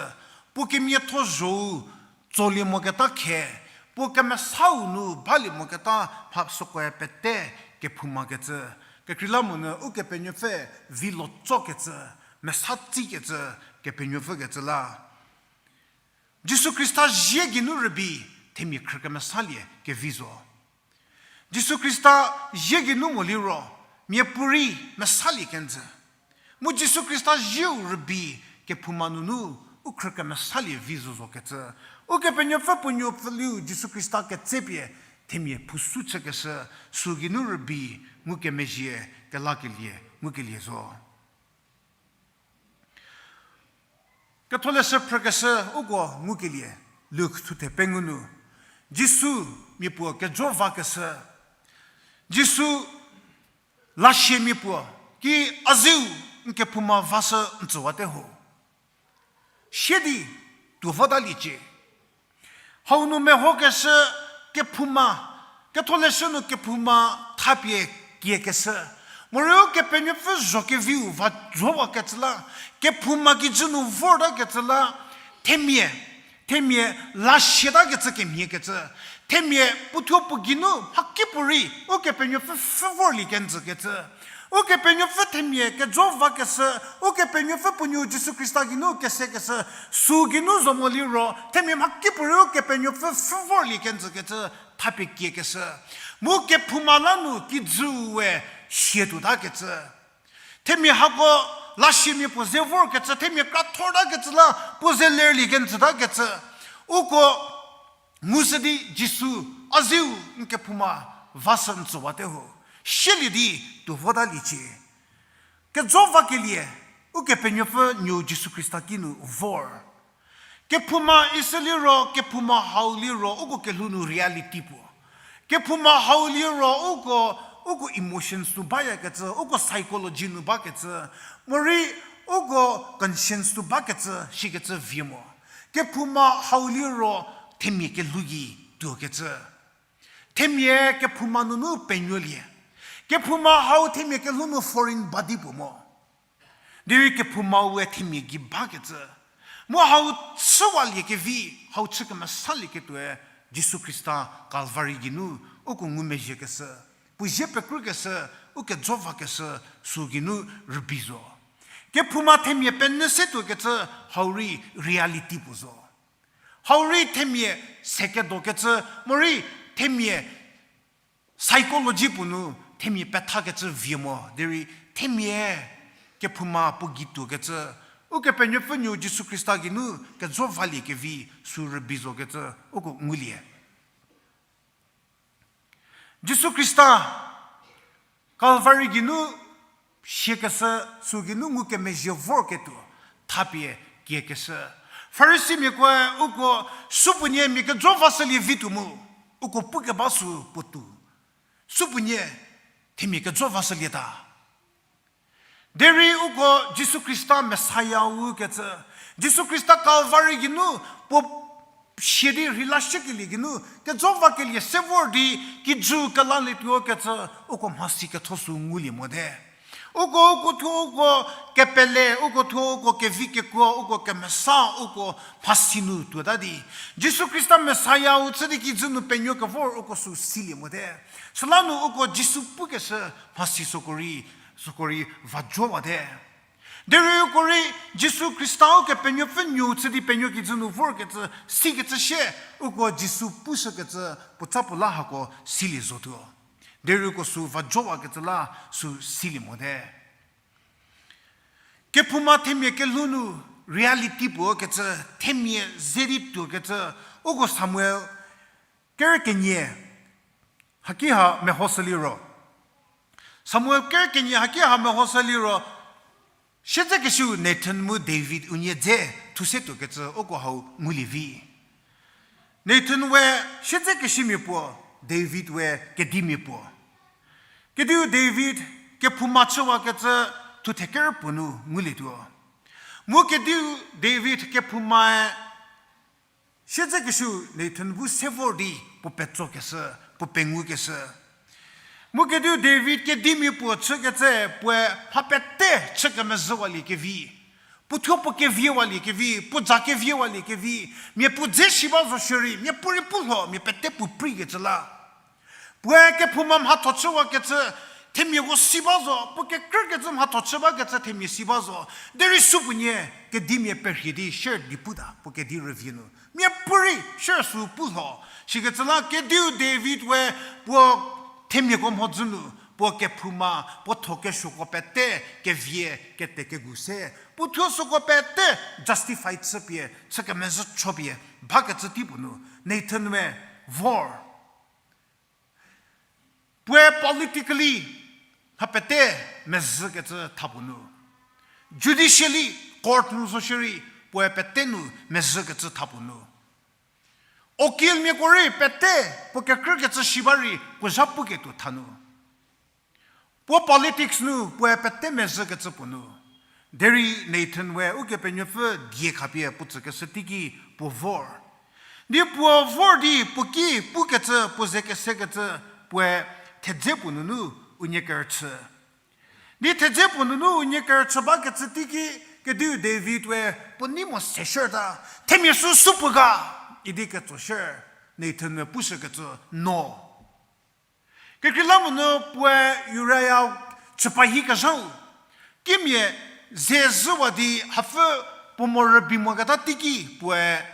puo kemiatho zho-u tsolie moketa khe, puo kemesau nu balie moketa mha sükoe pete kephoumakecü. Kekreilamonyü Ukepenuopfü vilo tsokecü, mesa tsikecü, Kepenuopfükecü la. Jisu Khrista zie geinu rübei, themia khrü kemesalie kevi zo. Jisu Khrista zie geinu mo liro, miapuorei mesalie kenjü. Mu Jisu Khrista zieu rübei, kephouma nunu, u khrü kemesalie vi zo zokecü. Ukepenuopfü puo nuopfüliu Jisu Khrista ketsepie, themia phusu chükeshü, sü geinu rübei, ngukemezhie, kelakelie, ngukelie zo. Ketholeshü phrükeshü uko ngukelie, Luk thuthe pengou nu. Jisu mia puo kejo vakeshü. Jisu lasiamia puo ki a zieu n kephouma vashü n tsüwate ho. Sie di tuo votaliecie. Hau nu mehokeshü kephouma, ketholeshü nu kephouma thapie kiekeshü. Morei Ukepenuopfü zho keviu va zowakecü la, kephouma kijü nu vortakecü la, themia, themia lasiatakecü kemhiekecü. Themia puothuo puo geinu mhakipuorei Ukepenuopfü pfhü vorlie kenjükecü. Ukepenuopfü themia kejo vakeshü, Ukepenuopfü puo nuou Jisu Khrista geinu kesekeshü, sü geinu zo mo liro, themia mhakipuorei Ukepenuopfü pfhü vorlie kenjükecü, thapie kiekeshü. Mu kephouma la nu kijüu we sie tuotakecü. Themia hako lasiamia puo ze vorkecü, themia krathortakecü la puo ze lerlie kenjütakecü. Uko ngushü di Jisu, a zieu n kephouma vashü n tsüwate ho. Sielie di tuo votaliecie. Kejo vakelie, Ukepenuopfü nuou Jisu Khrista kinu vor. Kephouma isü liro, kephouma hau liro, uko kelhou nu reality puo. Kephouma hau liro, uko, uko emotions nu bayakecü, uko psychology nu bakecü, morei uko conscience nu bakecü, shikecü vie mo. Kephouma hau liro, themia kelhou gei tuokecü. Themia kephouma nunu penuolie. Kephouma hau themia kelhou nu foreign body puo mo. Derei kephouma we themia gei bakecü. Mu hau chüwalie kevi, hau chü kemesalieketuoe Jisu Khrista Calvary geinu uko ngumezhiekeshü. Puo zie pekrükeshü, ukejo vakeshü, sü geinu rübei zo. Kephouma themia penyü se tuokecü hau rei reality puo zo. Hau rei themia sekedokecü, morei themia psychology puo nu themia pethakecü vie mo, derei themia kephouma puo gei tuokecü, Ukepenuopfü nuou Jisu Khrista geinu kejo valie kevi sü rübei zokecü, uko ngulie. Jisu Khrista Calvary geinu siekeshü, sü geinu ngukemezhie vorketuo, thapie kiekeshü. Farisimiakoe uko supuonie mia kejo vashülie vi tuo mu, uko pukeba sü puo tuo. Supuonie themia kejo vashülieta. Derei uko Jisu Khrista Messiah ükecü, Jisu Khrista Calvary geinu puo sie di rheilashükelie geinu, kejo vakelie se vor di kijü kelalietuo kecü, uko mhasi ketho sü ngulie mote. Uko, uko thuo uko kepele, uko thuo uko kevi kekuo, uko kemesa, uko mhasi nu tuota di Jisu Khrista Messiah-u chü di kijü nu penuo kevor uko sü silie mote. Süla nu uko Jisu pukeshü mhasi süko rei, süko rei vajowate. Derei uko rei Jisu Khrista Ukepenuopfü nuou chü di penuo kijü nu vorkecü, sikecü shie, uko Jisu pushükecü puotsa puo la hako silie zotuo. Derei uko sü vajowakecü la sü silie mote. Kephouma themia kelhou nu reality puo kecü, themia ze di tuokecü, uko Samuel ker kenie haki ha mehoshü liro. Samuel ker kenie haki ha mehoshü liro, siedzekesiu Nathan mu David unie dze thuse tuokecü uko hau ngulie vi. Nathan we siedzekesimia puo, David we kedimia puo. Kediu David kephouma chüwakecü thuthe ker puo nu ngulietuo. Mu kediu David kephoumae siedzekesiu Nathan bu se vor di puo petsokeshü, puo pengukeshü. Mu kediu David kedimia puo chükecü puoe mha pete chü kemezhüwalie kevi, puo thuo puo keviewalie kevi, puo za keviewalie kevi, mia puo dze shi ba zo shierei, mia puorei pu lho, mia pete puo preikecü la. Puoe kephouma mhatho chüwakecü, Themiako si ba zo, puo kekrükecü mhatho chü bakecü themia si ba zo. Derei supuonie, kedimia perhie di share di puta, puo kedi rüvie nu. Miapuorei share sü pu lho. Sikecü la kediu David we puo themiako mhodzü nu, puo kephouma, puo tho kesuoko pete, kevie, kete kegu se. Puo thuo süko pete justify chüpie, chü kemezhü chopie, bakecü tei puo nu. Nathan we vor. Puoe politically ha pete mezhükecü tha puo nu. Judicially court nu zo shierei puoe pete nu mezhükecü tha puo nu. Okilmiako rei pete puo kekrükecü shi ba rei puo zha puketuo tha nu. Puo politics nu puoe pete mezhükecü puo nu. Derei Nathan we Ukepenuopfü die khapie puo tsükeshü teiki puo vor. Di puo vor di puo ki pukecü puo ze kesekecü puoe thedze puo nunu unie kerüchü. Di thedze puo nunu unie kerüchü bakecü teiki kediu David we puo nei mo seshürta, themia sü supuo ga idi ketsoshür, Nathan we pushükecü no. Kekreilamonyü puoe Uriah chüpa hi kezhau. Kimia ze zhüwa di hapfü puo mo rübei moketa teiki puoe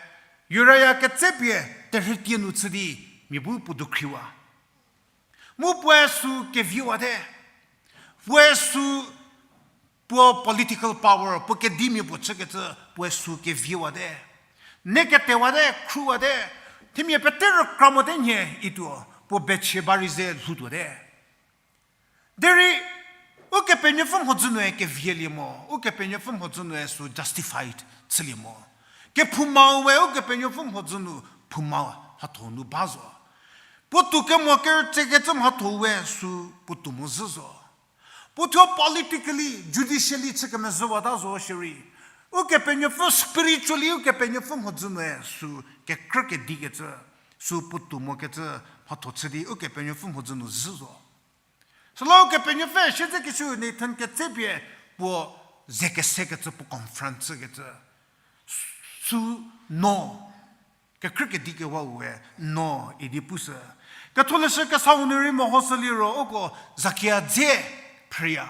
Uriah ketsepie terhütie nu chü di mia bu puo dukhriwa. Mu puoe sü keviewate. Puoe sü puo political power, puo kedimia puo chükecü puoe sü keviewate. Ne ketewate, khruwate. Themia pete rükra mote nhie ituo, puo bechie ba rei ze lhoutuote. Derei, Ukepenuopfü mhodzü nue kevielie mo, Ukepenuopfü mhodzü nue sü justified chülie mo. Kephoumau we Ukepenuopfü mhodzü nu phouma mhatho nu ba zo. Puotou kemo kerütsekecü mhatho we sü puotou mo zhü zo. Puo thuo politically, judicially chü kemezhüwata zo shierei. Ukepenuopfü spiritually, Ukepenuopfü mhodzü nue sü kekrü kedikecü, sü puotou mokecü mhatho chü di Ukepenuopfü mhodzü nu zhü zo. Süla Ukepenuopfü siedzekesü Nathan ketsepie puo ze kesekecü puo confront chükecü. Sü no, kekrü kedikewau we no idi pushü. Ketholeshü kesau nu rei mehoshü liro uko Zakia dze phreya.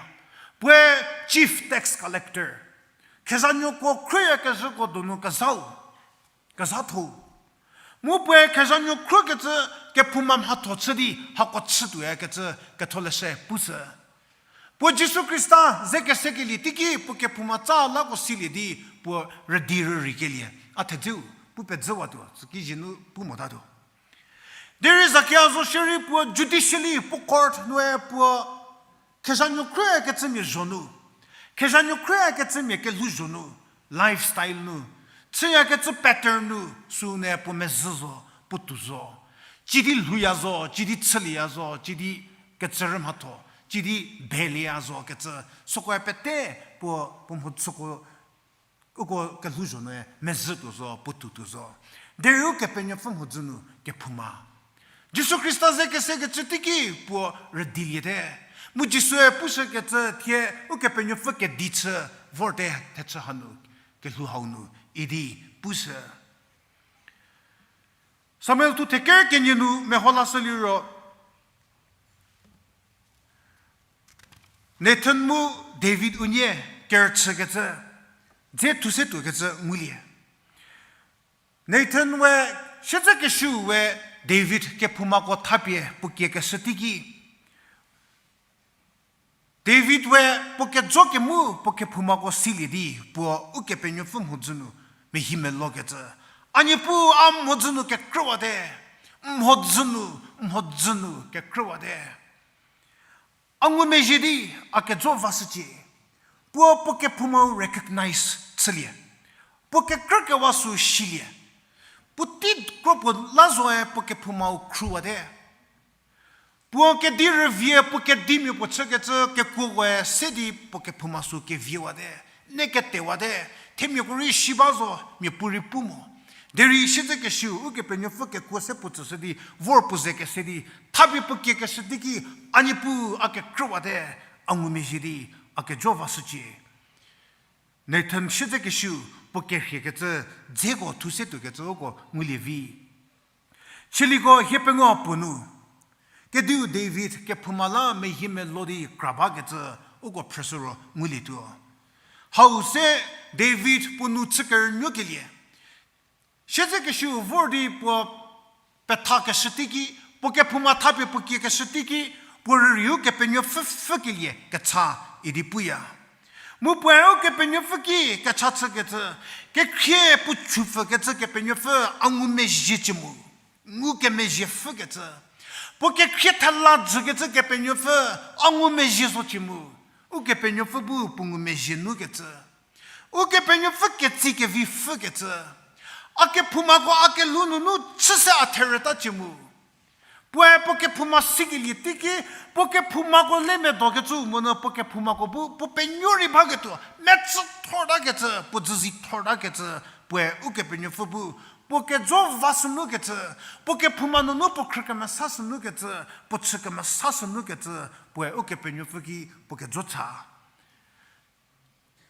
Puoe chief tax collector. Kezhanuoko khrüyakezhüko donu kezhau, kezhatho. Mu puoe kezhanuo khrükecü kephouma mhatho chü di hako chütuoyakecü Ketholeshü pushü. Puo Jisu Khrista ze kesekelie teiki puo kephouma tsa lako silie di puo rüdi rürikelie. A thedzeu, pu pezüwatuo, süki zinu pu motatuo. Derei Zakia zo shierei puo judicially, puo court nue puo kezhanuo khrükecümia zho nu, kezhanuo khrükecümia kelhou zho nu, lifestyle nu, chüyakecü pattern nu, süu ne puo mezhü zo, puotou zo. Cidi lhouya zo, cidi chülieya zo, cidi kecü rü mhatho, cidi belieya zo kecü, sükoe pete puo, puo mhodzüko uko kelhou zho nue mezhütuo zo, puotoutuo zo. Derei Ukepenuopfü mhodzü nu kephouma. Jisu Khrista ze kesekecü teiki puo rüdiliete. Mu Jisue pushükecü thie Ukepenuopfü kedi chü vorte thechü hanu, kelhou hau nu idi pushü. Samuel thu theker kenie nu meho lashü liro, Nathan mu David unie kerüchükecü, dze thuse tuokecü ngulie. Nathan we, siedzekesüu we David kephoumako thapie puo kiekeshü teiki, David we puo kejo kemu puo kephoumako silie di puo Ukepenuopfü mhodzü nu mehi melokecü, A Niepuu, a mhodzü nu kekrüwate, mhodzü nu, mhodzü nu kekrüwate. A ngumezhie di a kejo vashücie. Puo puo kephoumau recognize chülie. Puo kekrükewa sü silie. Puotei kro puo la zoe puo kephoumau khruwate. Puo kedi rüvie puo kedimia puo chükecü kekuokoe se di puo kephouma sü keviewate, ne ketewate, themiako rei si ba zo, miapuorei pu mo. Derei siedzekesüu Ukepenuopfü kekuo se puo tsüshü di, vor puo ze kese di, thapie puo kiekeshü teiki, A Niepuu, a kekrüwate, a ngumezhie di a kejo vashücie. Nathan siedzekesüu puo kerhiekecü, dzeko thuse tuokecü uko ngulie vi. Chüliko hiepengou puo nu, Kediu David kephouma la mehie melo di kra bakecü uko phrüshü ro ngulietuo. Hau se David puo nou chü kerünuokelie siedzekesiu vor di puo pethakeshü teiki, puo kephouma thapie puo kiekeshü teiki, puo rüriu Kepenuopfü pfhükelie kecha idi puya. Mu puoe Ukepenuopfü ki kecha chükecü, kekhrie puo chupfükecü Kepenuopfü a ngumezhie cie mu, ngukemezhie pfhükecü. Puo kekhrie thela jükecü Kepenuopfü a ngumezhie zo cie mu, Ukepenuopfü bu puo ngumezhie nukecü. Ukepenuopfü ketsi kevi pfhükecü. A kephoumako a kelhou nunu chüse a therüta cie mu, puoe puo kephouma sikelie teiki, puo kephoumako le medokecü monyü puo kephoumako bu puo penuo rei baketuo mechü thortakecü, puo dzüzi thortakecü, puoe Ukepenuopfü bu puo kejo va sünukecü, puo kephouma nunu puo khrü kemesa sünukecü, puo chü kemesa sünukecü, puoe Ukepenuopfü ki puo kejo cha.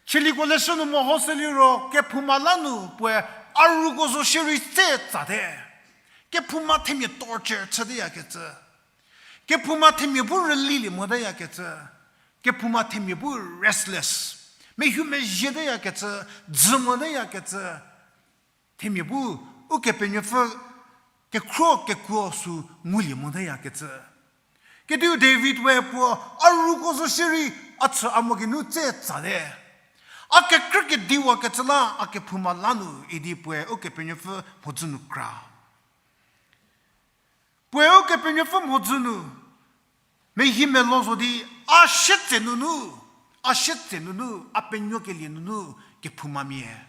Chieliko leshü nu mehoshü liro kephouma la nu puoe a ruko zo shierei tse tsate. Kephouma themia torture chüteyakecü. Kephouma themia bu rülilie moteyakecü. Kephouma themia bu restless, mehu mezhieteyakecü, dzü moteyakecü. Themia bu Ukepenuopfü kekhro kekuo sü ngulie moteyakecü. Kediu David we puo a ruko zo shierei a chü a mo geinu tse tsate. A kekrü kediwakecü la a kephouma la nu idi puoe Ukepenuopfü mhodzü nu kra. Puoe Ukepenuopfü mhodzü nu mehie melo zo di a sietse nunu, a sietse nunu, a penuokelie nunu kephoumamia.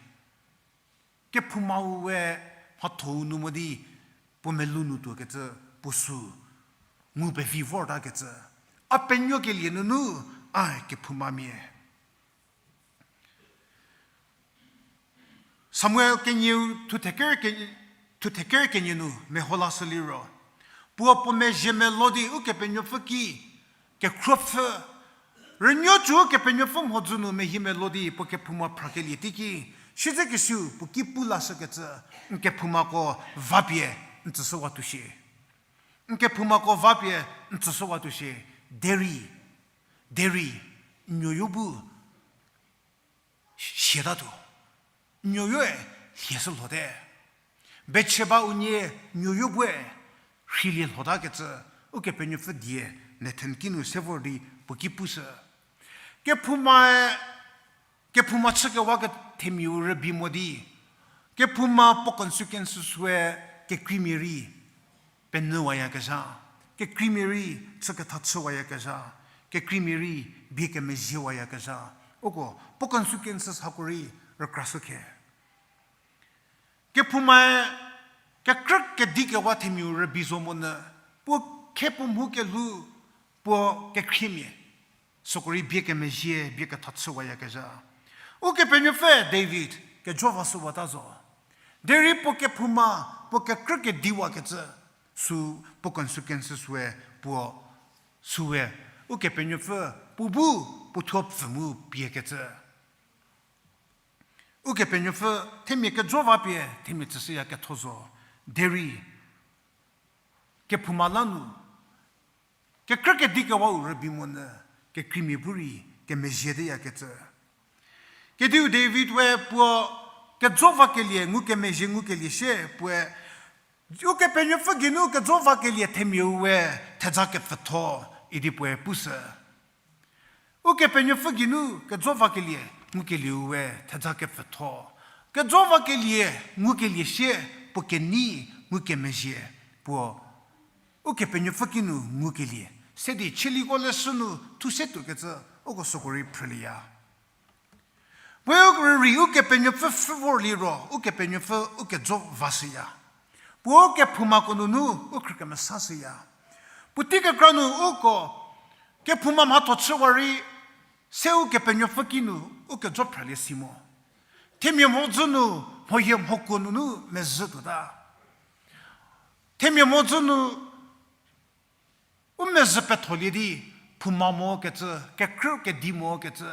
Kephoumau we mhathou nu mo di puo melou nu tuokecü, puo sü ngu pevi vortakecü. A penuokelie nunu a kephoumamia. Samuel kenieu thutheker ke-, thutheker kenie nu meho lashü liro, puo puo mezhie melo di Ukepenuopfü ki kekhruopfü, rünuo cü Ukepenuopfü mhodzü nu mehie melo di puo kephouma phrakelie teiki, siedzekesiu puo ki pu lashükecü, n kephoumako vapie n tsüshüwatuo shie. N kephoumako vapie n tsüshüwatuo shie, derei, derei, n nuoyo bu siatatuo. N nuoyoe lhieshü lhote. Bethsheba unie n nuoyo bue rheilie lhotakecü, Ukepenuopfü die Nathan kinu se vor di puo ki pushü. Kephoumae, kephouma chükewa ke themiau rübei mo di, kephouma puo consequences we kekreimia rei penyüwayakezha, kekreimia rei chüketha chüwayakezha, kekreimia rei bie kemezhiewayakezha. Uko puo consequences hako rei rükrashü khe. Kephoumae kekrü kedi kewa themiau rübei zo monyü, puo khe puo mhu kelhou, puo kekhriemia, süko rei bie kemezhie, bie ketha chüwayakezha. Ukepenuopfü David kejo vashüwata zo. Derei puo kephouma, puo kekrü kediwakecü, sü puo consequences we puo, süwe, Ukepenuopfü puo bu puo thuo pfü mu piekecü. Ukepenuopfü themia kejo vapie themia tsüshüyaketho zo. Derei kephouma la nu kekrü kedi kewau rübei monyü, kekreimia bu rei kemezhieteyakecü. Kediu David we puo kejo vakelie ngukemezhie ngukelie sie puoe, Ukepenuopfü geinu kejo vakelie themiau we theja kepfütho idi puoe pushü. Ukepenuopfü geinu kejo vakelie ngukelieu we theja kepfütho. Kejo vakelie ngukelie sie puo kenei ngukemezhie puo Ukepenuopfü kinu ngukelie. Se di chieliko leshü nu thu se tuokecü uko süko rei phrülieya. Puoe rürei Ukepenuopfü pfhü vor liro, Ukepenuopfü u kejo vashüya. Puo kephoumako nunu u khrükemesashüya. Puotei kekra nu uko kephouma mhatho chüwa rei, se Ukepenuopfü kinu u kejo phralie si mo. Themia mhodzü nu mhohie mhokuo nunu mezhü tuota. Themia mhodzü nu u mezhü petholie di, phouma mokecü, kekrü kedi mokecü.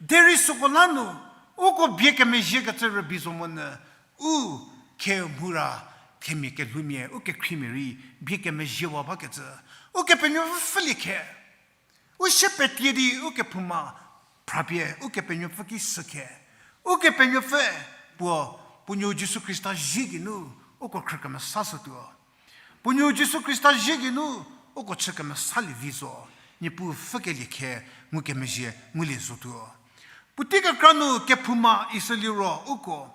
Derei süko la nu, uko bie kemezhiekecü rübei zo monyü, u khe mhura, Themia kelhoumia, u kekhriemia rei bie kemezhiewa bakecü, Ukepenuopfü pfhülie khe. U sie petie di u kephouma phrapie Ukepenuopfü ki shü khe. Ukepenuopfü puo, puo nuo Jisu Khrista zie geinu uko khrü kemesashütuo. Puo nuo Jisu Khrista zie geinu uko chü kemesalie vi zo. Niepuu pfhükelie khe ngukemezhie ngulie zotuo. Puotei kekra nu kephouma isü liro uko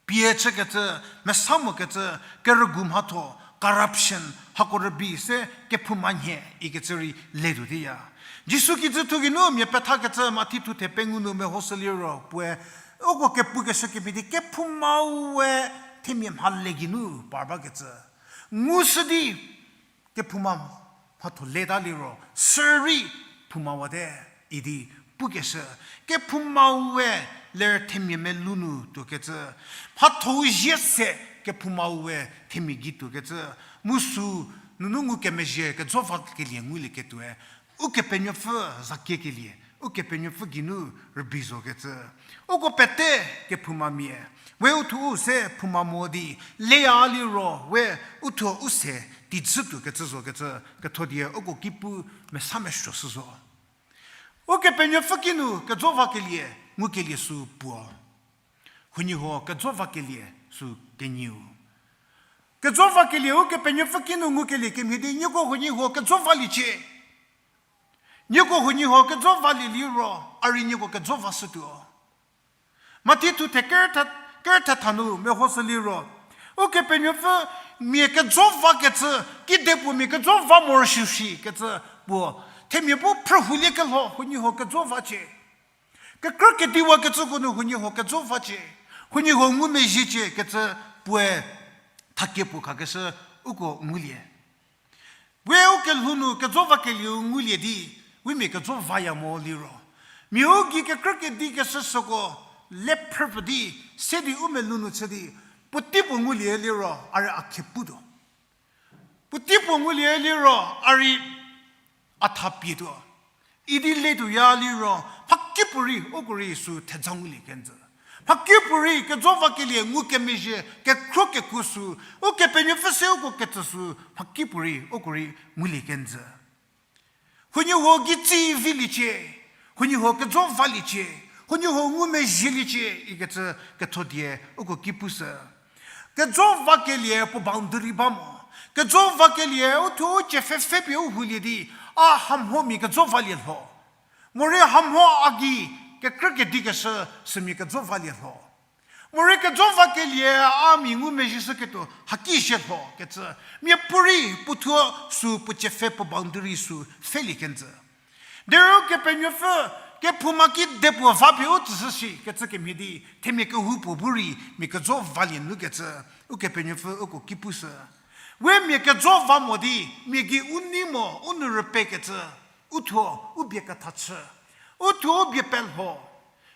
pie chükecü, mesa mokecü, kerügu mhatho, corruption, hako rübei se kephouma nhie ikecü rei letuo teya. Jisu kijüthu geinu mia pethakecü Mathi thuthe pengou nu mehoshü liro puoe, uko kepukeshü kemhie di kephoumau we themia mhale geinu par bakecü. Ngushü di kephouma mhatho leta liro, sürei phoumawate idi pukeshü, kephoumau we ler themia melou nu tuokecü, mhathou zie se kephoumau we themia gei tuokecü, mu sü nunu ngukemezhie kejo vakelie ngulieketuoe, Ukepenuopfü zakiekelie, Ukepenuopfü geinu rübei zokecü. Uko pete kephoumamia, we uthuo u se phouma mo di, leya liro we uthuo u se teidzü tuokecü zokecü, ketho die uko ki pu mesa mesuo shü zo. Ukepenuopfü kinu kejo vakelie ngukelie sü puo. Huoniehuo kejo vakelie sü kenieu. Kejo vakelie Ukepenuopfü kinu ngukelie kemhie di nieko huoniehuo kejo valiecie. Nieko huoniehuo kejo valie liro, a rei nieko kejo vashütuo. Mathi thuthe kerthe, kerthe tha nu mehoshü liro, Ukepenuopfü mia kejo vakecü, kedipuo mia kejo va morosuo shikecü puo, themia bu phrühoulie kelho huoniehuo kejo vacie. Kekrü kediwakecüko nu huoniehuo kejo vacie, huoniehuo ngumezhiecie kecü puoe thakie puo khakeshü uko ngulie. We u kelhou nu kejo vakelieu ngulie di, we mia kejo vaya mo liro, mia u gei kekrü kedikeshü süko lephrü pfü di, se di u melou nu chü di, puotei puo ngulie liro a rei a khe putuo. Puotei puo ngulie liro a rei a thapietuo. Idi letuoya liro, mhakipuorei uko rei sü theza ngulie kenjü. Mhakipuorei kejo vakelie ngukemezhie kekhro kekuo sü, Ukepenuopfü se uko ketsü sü, mhakipuorei uko rei ngulie kenjü. Huoniehuo gei tsi viliecie, huoniehuo kejo valiecie, huoniehuo ngumezhieliecie ikecü ketho die uko ki pushü. Kejo vakelie puo boundary ba mo. Kejo vakelie uthuo u cie pfhepfhe pie u hulie di, a hamho mia kejo valie lho. Morei hamho a gei kekrü kedikeshü sümia kejo valie lho. Morei kejo vakelie a mia ngumezhieshüketuo haki zhie lho kecü, miapuorei puothuo sü puo cie pfhe puo boundary sü pfhelie kenjü. Derei Ukepenuopfü, kephouma ki depuo va pie u tsüshü shi kecü kemhie di, themia kehoupuo bu rei mia kejo valie nu kecü, Ukepenuopfü uko ki pushü. We mia kejo va mo di, mia gei u nei mo, u nu rüpekecü, uthuo u bie ketha chü, uthuo u bie pelho,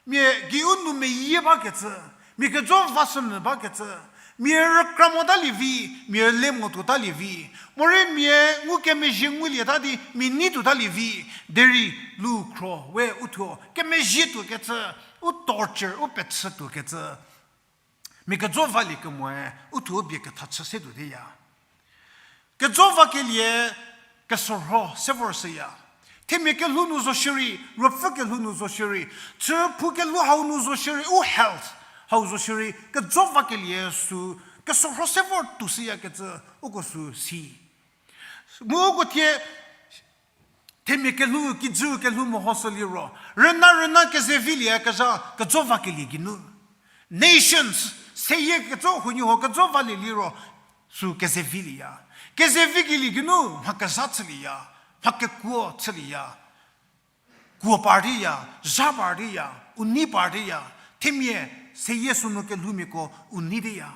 mia gei u nu meyie bakecü, mia kejo vashü mü bakecü, mia rükra motalie vi, mia le motuotalie vi, morei mia ngukemezhie ngulieta di mia nei tuotalie vi, derei lu khro we uthuo kemezhie tuokecü, u torture, u pechü tuokecü. Mia kejo valie kemoe, uthuo u bie ketha chü se tuoteya. Kejo vakelie, kesorho se vor shüya. Themia kelhou nu zo shierei, ruopfü kelhou nu zo shierei, chüphou kelhou hau nu zo shierei, u health hau zo shierei, kejo vakelie sü, kesorho se vor tuoshüyakecü, uko sü si. Mu uko thie, themia kelhou, kijü kelhou mehoshü liro, rüna rüna kezevilie kezha kejo vakelie geinu. Nations, seyie kejo huoniehuo kejo valie liro, sü kezevilieya. Kezevi kelie geinu mha kezha chülieya, mha kekuo chülieya. Kuo par diya, zha par diya, u nei par diya, themia seyie sünu kelhoumiako u nei diya.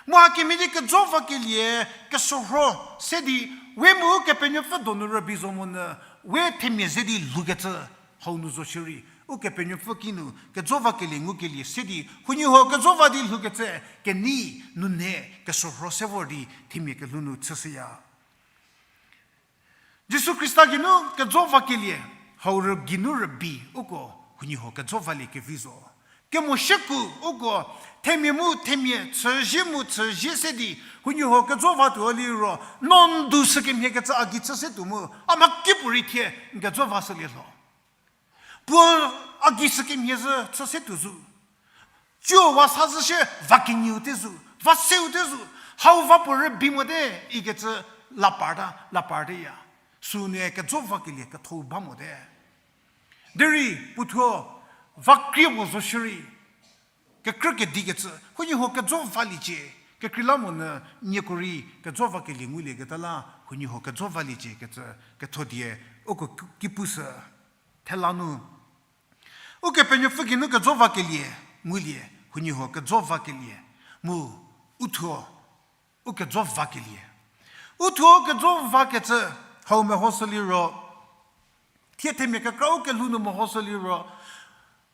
Mu hakemhie di kejo vakelie, kesorho se di, we mu Ukepenuopfü donu rübei zo monyü, we themia ze di lhoukecü, hau nu zo shierei, Ukepenuopfü kinu kejo vakelie ngukelie se di huoniehuo kejo va di lhoukecü, kenei nunhie kesorho se vor di themia kelhou nu chüshüya. Jisu Khrista geinu kejo vakelie, hau rü geinu rübei uko huoniehuo kejo valie kevi zo. Kemo shüku uko themia mu themia chüzie mu chüzie se di, huoniehuo kejo va tuo liro, no n du sükemhie kecü a gei chü se tuo mu, a mha kipuorei thie n kejo va shülie lho. Puo a gei sükemhie zhü chü se tuo zo. Tsiu va sa zhü shie va kenieu te zo, va seu te zo, hau va puo rübei mote, ikecü la parta, la parteya. Sünu kejo vakelie ketho ba mote. Derei puothuo va krie puo zo shierei, kekrü kedi kecü, huoniehuo kejo valiecie, kekreilamonyü nieko rei kejo vakelie ngulieketa la, huoniehuo kejo valiecie kecü, ketho die, uko ki pushü, thela nu. Ukepenuopfü geinu kejo vakelie ngulie, huoniehuo kejo vakelie, mu uthuo u kejo vakelie. Uthuo u kejo vakecü, hau mehoshü liro, thie themia kekra u kelhou nu mehoshü liro,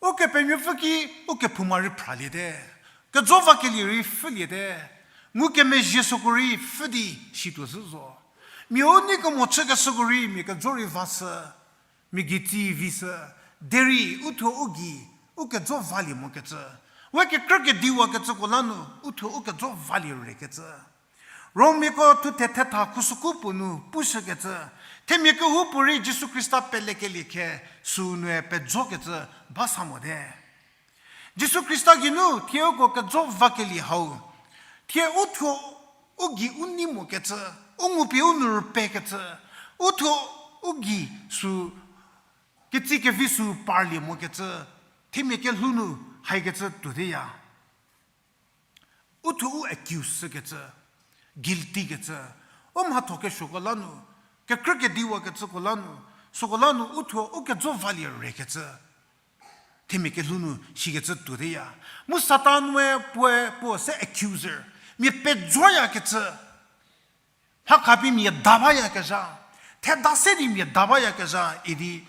Ukepenuopfü ki u kephouma rei phraliete, kejo vakelie rei pfhüliete, ngukemezhie süko rei pfhü di situo zhü zo. Mia u nei kemo chükeshüko rei mia kejo rei vashü, mia gei tsi vishü, derei uthuo u gei u kejo valie mokecü. We kekrü kediwakecüko la nu uthuo u kejo valie rekecü. Romiako thuthe thetha khusüku puo nu pushükecü, themia kehoupuorei Jisu Khrista pelekelie khe sünu pejokecü ba sa mote. Jisu Khrista geinu thie uko kejo vakelie hau, thie uthuo u gei u nei mokecü, u ngupie u nu rüpekecü, uthuo u gei sü ketsi kevi sü parlie mokecü, themia kelhou nu haikecü tuoteya. Uthuo u accuse shükecü, guilty kecü, u mhatho kesuoko la nu, kekrü kediwakecüko la nu, süko la nu uthuo u kejo valie rekecü, themia kelhou nu sikecü tuoteya. Mu Satan-e puoe puo se accuser, mia pejoyakecü, mha khapie mia da bayakezha, theda se di mia da bayakezha idi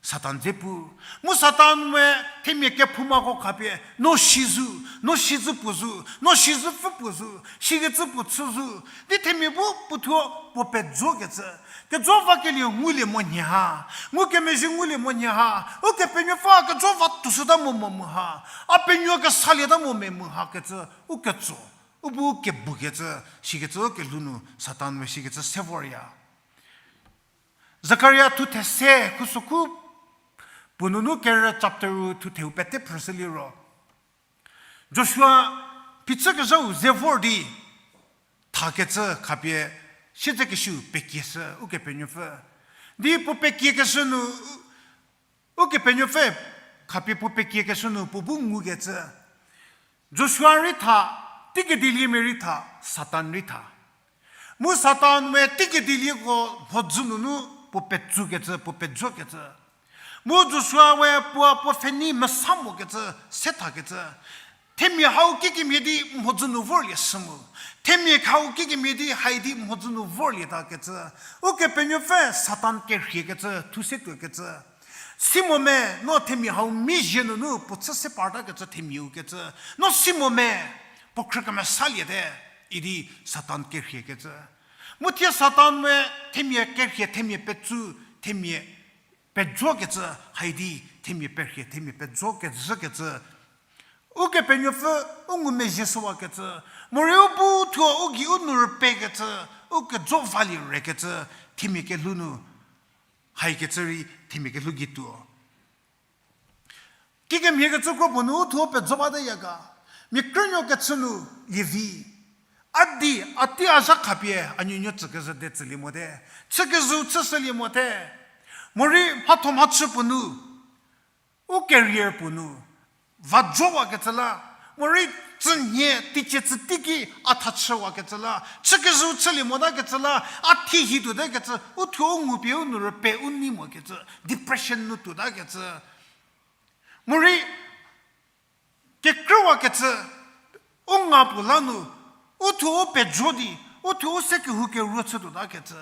Satan dze pu. Mu Satan-e themia kephoumako khapie, no si zo, no sizü puo zo, no sizü pfü puo zo, sikecü puo chü zo, di themia bu puothuo puo pejokecü, kejo vakelie ngulie mo nhie ha, ngukemezhie ngulie mo nhie ha, Ukepenuopfü kejo va tuoshüta mo mo mu ha, a penuo kesalieta mo me mu hakecü, u ketso, u bu kebukecü, sikecü kelhou nu Satan-e sikecü se vorya. Zakaria thuthe se khusüku puo nunu kerü chapter u thutheu pete phrüshü liro, Joshua phichükezhau ze vor di thakecü khapie siedzekeshüu pekieshü Ukepenuopfü. Di puo pekiekeshü nu, Ukepenuopfü khapie puo pekiekeshü nu puo bu ngukecü, Joshua rei tha, teikedilie mia rei tha, Satan rei tha. Mu Satan-e teikedielieko mhodzü nunu puo petsukecü, puo pejokecü. Mu Joshua-e puo, puo pfhenei mesa mokecü, se thakecü. Themia hau kikemhie di mhodzü nu vorlie shü mu. Themia hau kikemhie di haidi mhodzü nu vorlietakecü. Ukepenuopfü Satan kerhiekecü, thu se tuokecü. Si mo me, no themia hau mizhie nunu puo chü se partakecü themiau kecü. No si mo me, puo khrü kemesaliete, idi Satan kerhiekecü. Mu thie Satan-e themia kerhie, themia petsu, themia pejokecü, haidi themia perhie, themia pejokezhükecü. Ukepenuopfü u ngumezhie shüwakecü, morei u bu thuo u gei u nu rüpekecü, u kejo valie rekecü, themia kelhou nu haikecü rei themia kelhou gei tuo. Kikemhiekecü kro puo nu u thuo pejo bate ya ga, mia krünuo kechü nu lievi. A di, a tei a zha khapie a nuonuo tsükezhü de tsülie mote, chükezhü chüshülie mote. Morei mhatho mhachü puo nu, u career puo nu, va jowakecü la, morei tsünhie teicie tsü teiki a thachüwakecü la, chükezhü chülie motakecü la, a thie hi tuotakecü, u thuo u ngupie u nu rüpie u nei mokecü, depression nu tuotakecü. Morei kekrüwakecü, u nga puo la nu, u thuo u pejo di, u thuo u se kehou keruo chü tuotakecü.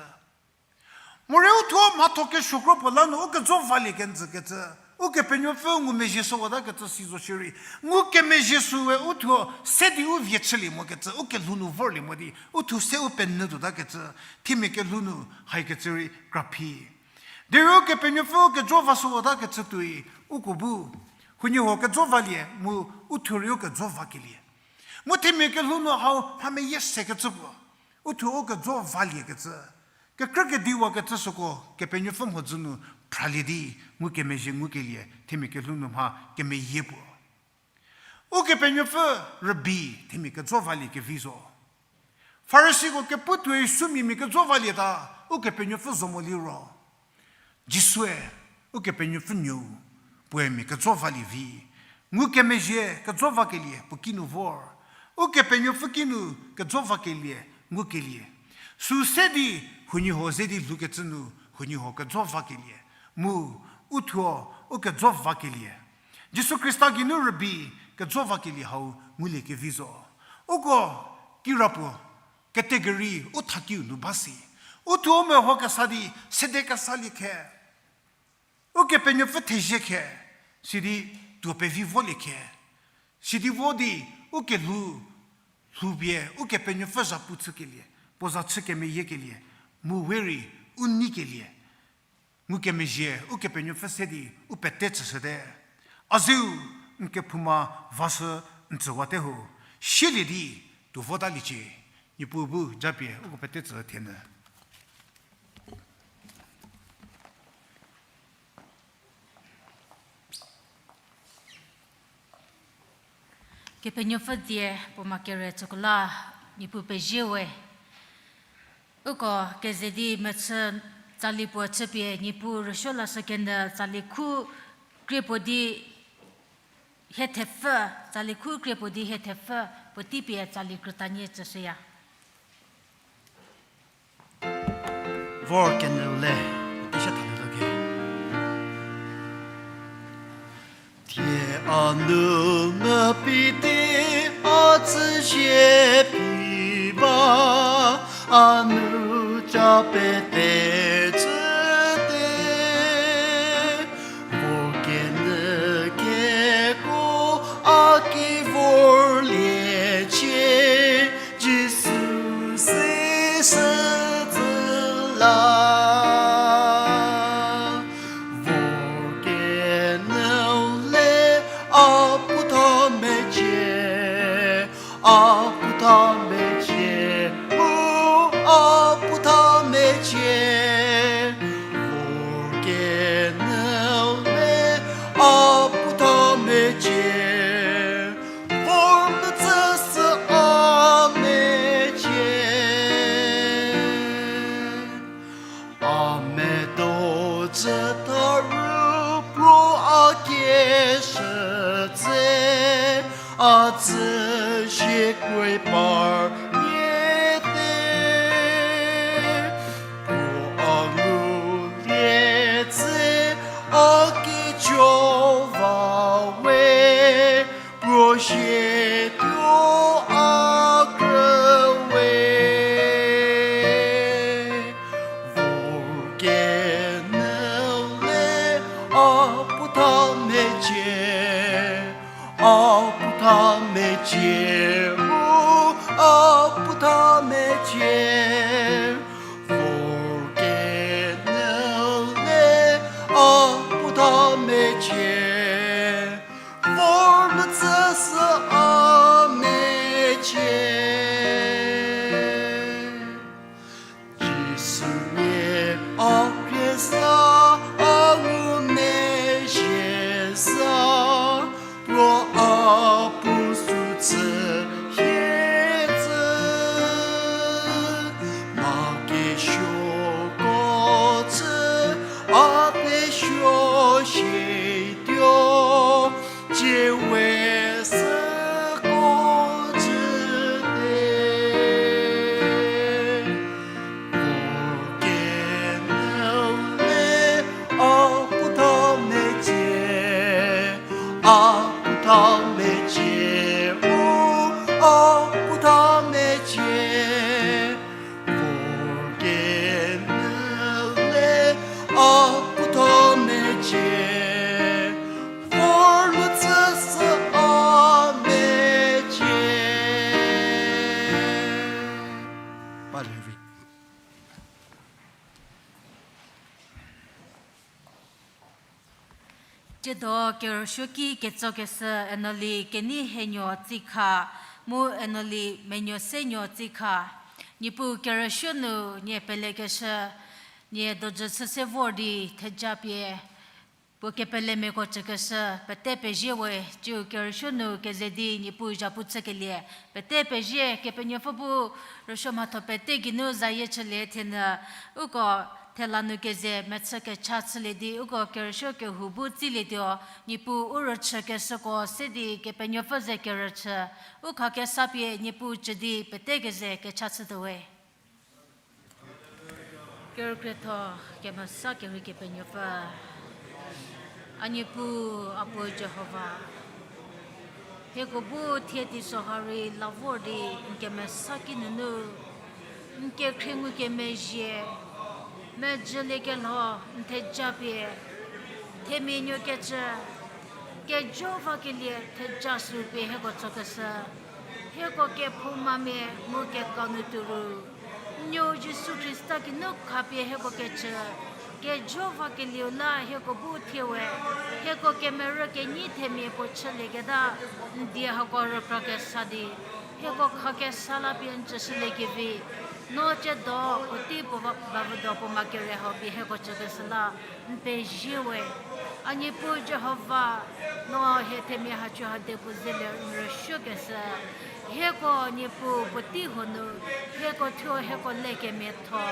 Morei u thuo mhatho kesuo kro puo la nu, u kejo valie kenjükecü. Ukepenuopfü ngumezhie shüwatakecü si zo shierei. Ngukemezhie süe u thuo se di u vie chülie mokecü, u kelhou nu vorlie mo di, u thuo se u penyü tuotakecü, themia kelhou nu haikecü rei kraphi. Derei Ukepenuopfü u kejo va shüwatakecü tuoi, uko bu, Khunhie huo kejo valie mu uthuo rei u kejo vakelie. Mu themia kelhou nu hau mha meyie sekecü puo. Uthuo u kejo valiekecü. Kekrükediwakecü süko Kepenuopfü mhodzü nu phralie di ngukemezhie ngukelie themia kelhou nu mha kemeyie puo. Ukepenuopfü rübei themia kejo valie kevi zo. Farisiko kepu tuoi sumia mia kejo valieta, Ukepenuopfü zo mo liro. Jisue, Ukepenuopfü nuou, puoe mia kejo valie vi. Ngukemezhie kejo vakelie puo kinu vor. Ukepenuopfü kinu kejo vakelie ngukelie. Sü se di huoniehuo ze di lhoukecü nu huoniehuo kejo vakelie. Mu, uthuo, u kejo vakelie. Jisu Khrista geinu rübei kejo vakelie hau ngulie kevi zo. Uko kirapuo category u thakiu nu ba si. Uthuo u meho kesa di sede kesalie khe. Ukepenuopfü thezie khe, sidi tuo pevi volie khe. Sidi vo di u kelhou, lhoupie Ukepenuopfü zhapu chükelie, puo za chü kemeyiekelie, mu we rei u neikelie. Ngukemezhie Ukepenuopfü se di u pete tsüshüte. A zeu n kephouma vashü n tsüwate ho. Sielie di tuo votaliecie. Niepuu bu japie uko pete tsü thienyü. Kepenuopfü die puo ma kere tsüko la, Niepuu pezie we. Uko keze di mechü tsali puo chüpie Niepuu rüsuo lashükenyü tsali khu krie puo di hie thepfü, tsali khu krie puo di hie thepfü, puotei pie tsali krütanie tsüshüya. Vor kenyüu le, teisie thalie zo ke. Thie a nu mepfü di a tsüzie phi ba, a nu ca pete tsüte. Vor kenyü keko a ki vorliecie, Jisu si shüzhü la. Vor kenyüu le a pu tha mecie, a pu tha mecie, u a pu tha mecie. Vor kenyüu le a pu tha mecie, vor metsü sü a mecie. A medo cü tha ru puo a kieshü tse, a tsüzie kro par nie te. Puo a ngulie tse, a kijo va we, puo zhie tuo a krü we. Vor kenyüu le a pu tha mecie, a pu tha mecie, u a pu tha mecie. Vor kenyüu le a pu tha mecie, vor metsü sü a mecie. Jisu nie a khriesa, a ngumezhie sa, puo a pu sü tsü hie tsü. Ma kesuoko tsü, a pesuo shituo, cie we süko tsüte. Vor kenyüu le a pu tha mecie, a pu tha mecie, u a pu tha mecie. Vor kenyüu le a pu tha mecie, vor metsü sü a mecie. Palevi. Do kerüsuoki ketsokeshü Enoli Keneihenuo Tsikha, mu Enoli Menuosenuo Tsikha. Niepuu kerüsuo nu nie pelekeshü, nie dojü chü se vor di theja pie puo kepelemiako tsükeshü pete pezie we. Tsiu kerüsuo nu keze di Niepuu zhapu chükelie pete pezie. Kepenuopfü bu rüsuo mhatho pete geinu zayie chülie thenyü, uko thela nu keze mechü kecha chülie di uko kerüsuo kehou bu tsilietuo. Niepuu u rüchükeshüko se di Kepenuopfü ze kerüchü, u khakesa pie Niepuu cü di pete keze kecha chütuo we. Kerükrietho kemesa kerei Kepenuopfü, a Niepuu, a puo Jihova, hieko bu thie teiso ha rei la vor di n kemesa ki nunu n kekhrie ngukemezhie, mejüliekelho, n theja pie themia nuokecü kejo vakelie theja sü pie hieko tsokeshü, hieko kephoumamia mu keka nu tuo ru, n nuou Jisu Khrista geinu khapie hieko kecü kejo vakelieu la hieko bu thie we, hieko kemerü kenyi themia puo chülieketa n die hako rükra kesa di hieko khakesa la pie n tsüshüliekevi, no tsiedo puotei puo va, bavüdo puo ma kere hau pie hieko tsükeshü la n pezie we. A Niepuu Jihova, no hie themia hacu hade puo zelie n rüsuokeshü, hieko Niepuu puotei huo nu, hieko thuo hieko lekemiatho,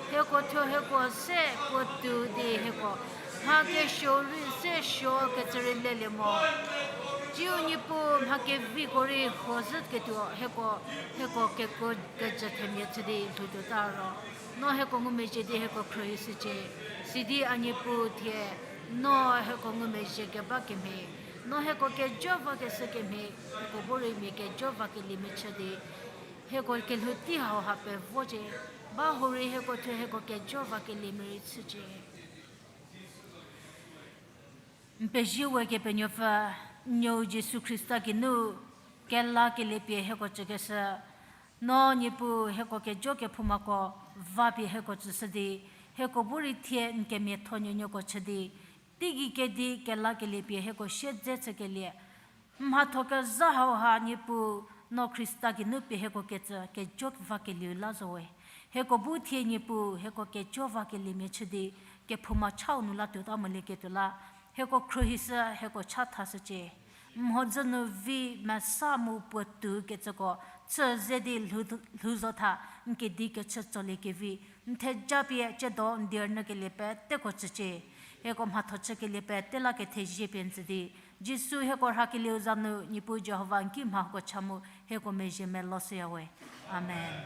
hieko thuo hieko se puo tuo di hieko mha kesuo rei se suo kecü rei lelie mo. Tsiu Niepuu mha keviko rei huo zhüketuo hieko, hieko kekuo kecü themia chü di lhoutuota ro, no hieko ngumezhie di hieko khruohishücie. Sidi a Niepuu thie, no hieko ngumezhie keba kemhie, no hieko kejo vakeshü kemhie, hieko bu rei mia kejo vakeliemia chü di hieko kelhou tei hau ha pevocie, ba hurei hieko thuo hieko kejo vakeliemia rei chücie. N pezie we Kepenuopfü, n nuou Jisu Khrista geinu kelakelie pie hieko tsükeshü, no Niepuu hieko kejo kephoumako va pie hieko tsüshü di, hieko bu rei thie n kemiatho nuonuoko chü di, teigei kedi kelakelie pie hieko siedze chükelie, mhatho kezha hauha Niepuu, no Khrista geinu pie hieko kecü kejo vakelieu la zo we. Hieko bu thie Niepuu hieko kejo vakeliemia chü di, kephouma chau nu la tuota molieketuo la, hieko khruohishü, hieko chathashücie. Mhodzü nu vi mesa mu puo tuo kecüko chü ze di lhou, lhou zotha, n kedi kechü tsoliekevi, n theja pie tsiedo n die rünyükelie peteko tsücie. Hieko mhatho chükelie pete la kethezie pie n tsü di, Jisu hieko rhakelieu za nu Niepuu Jihova n ki mhako cha mu hieko mezhie meloshüya we. Amen.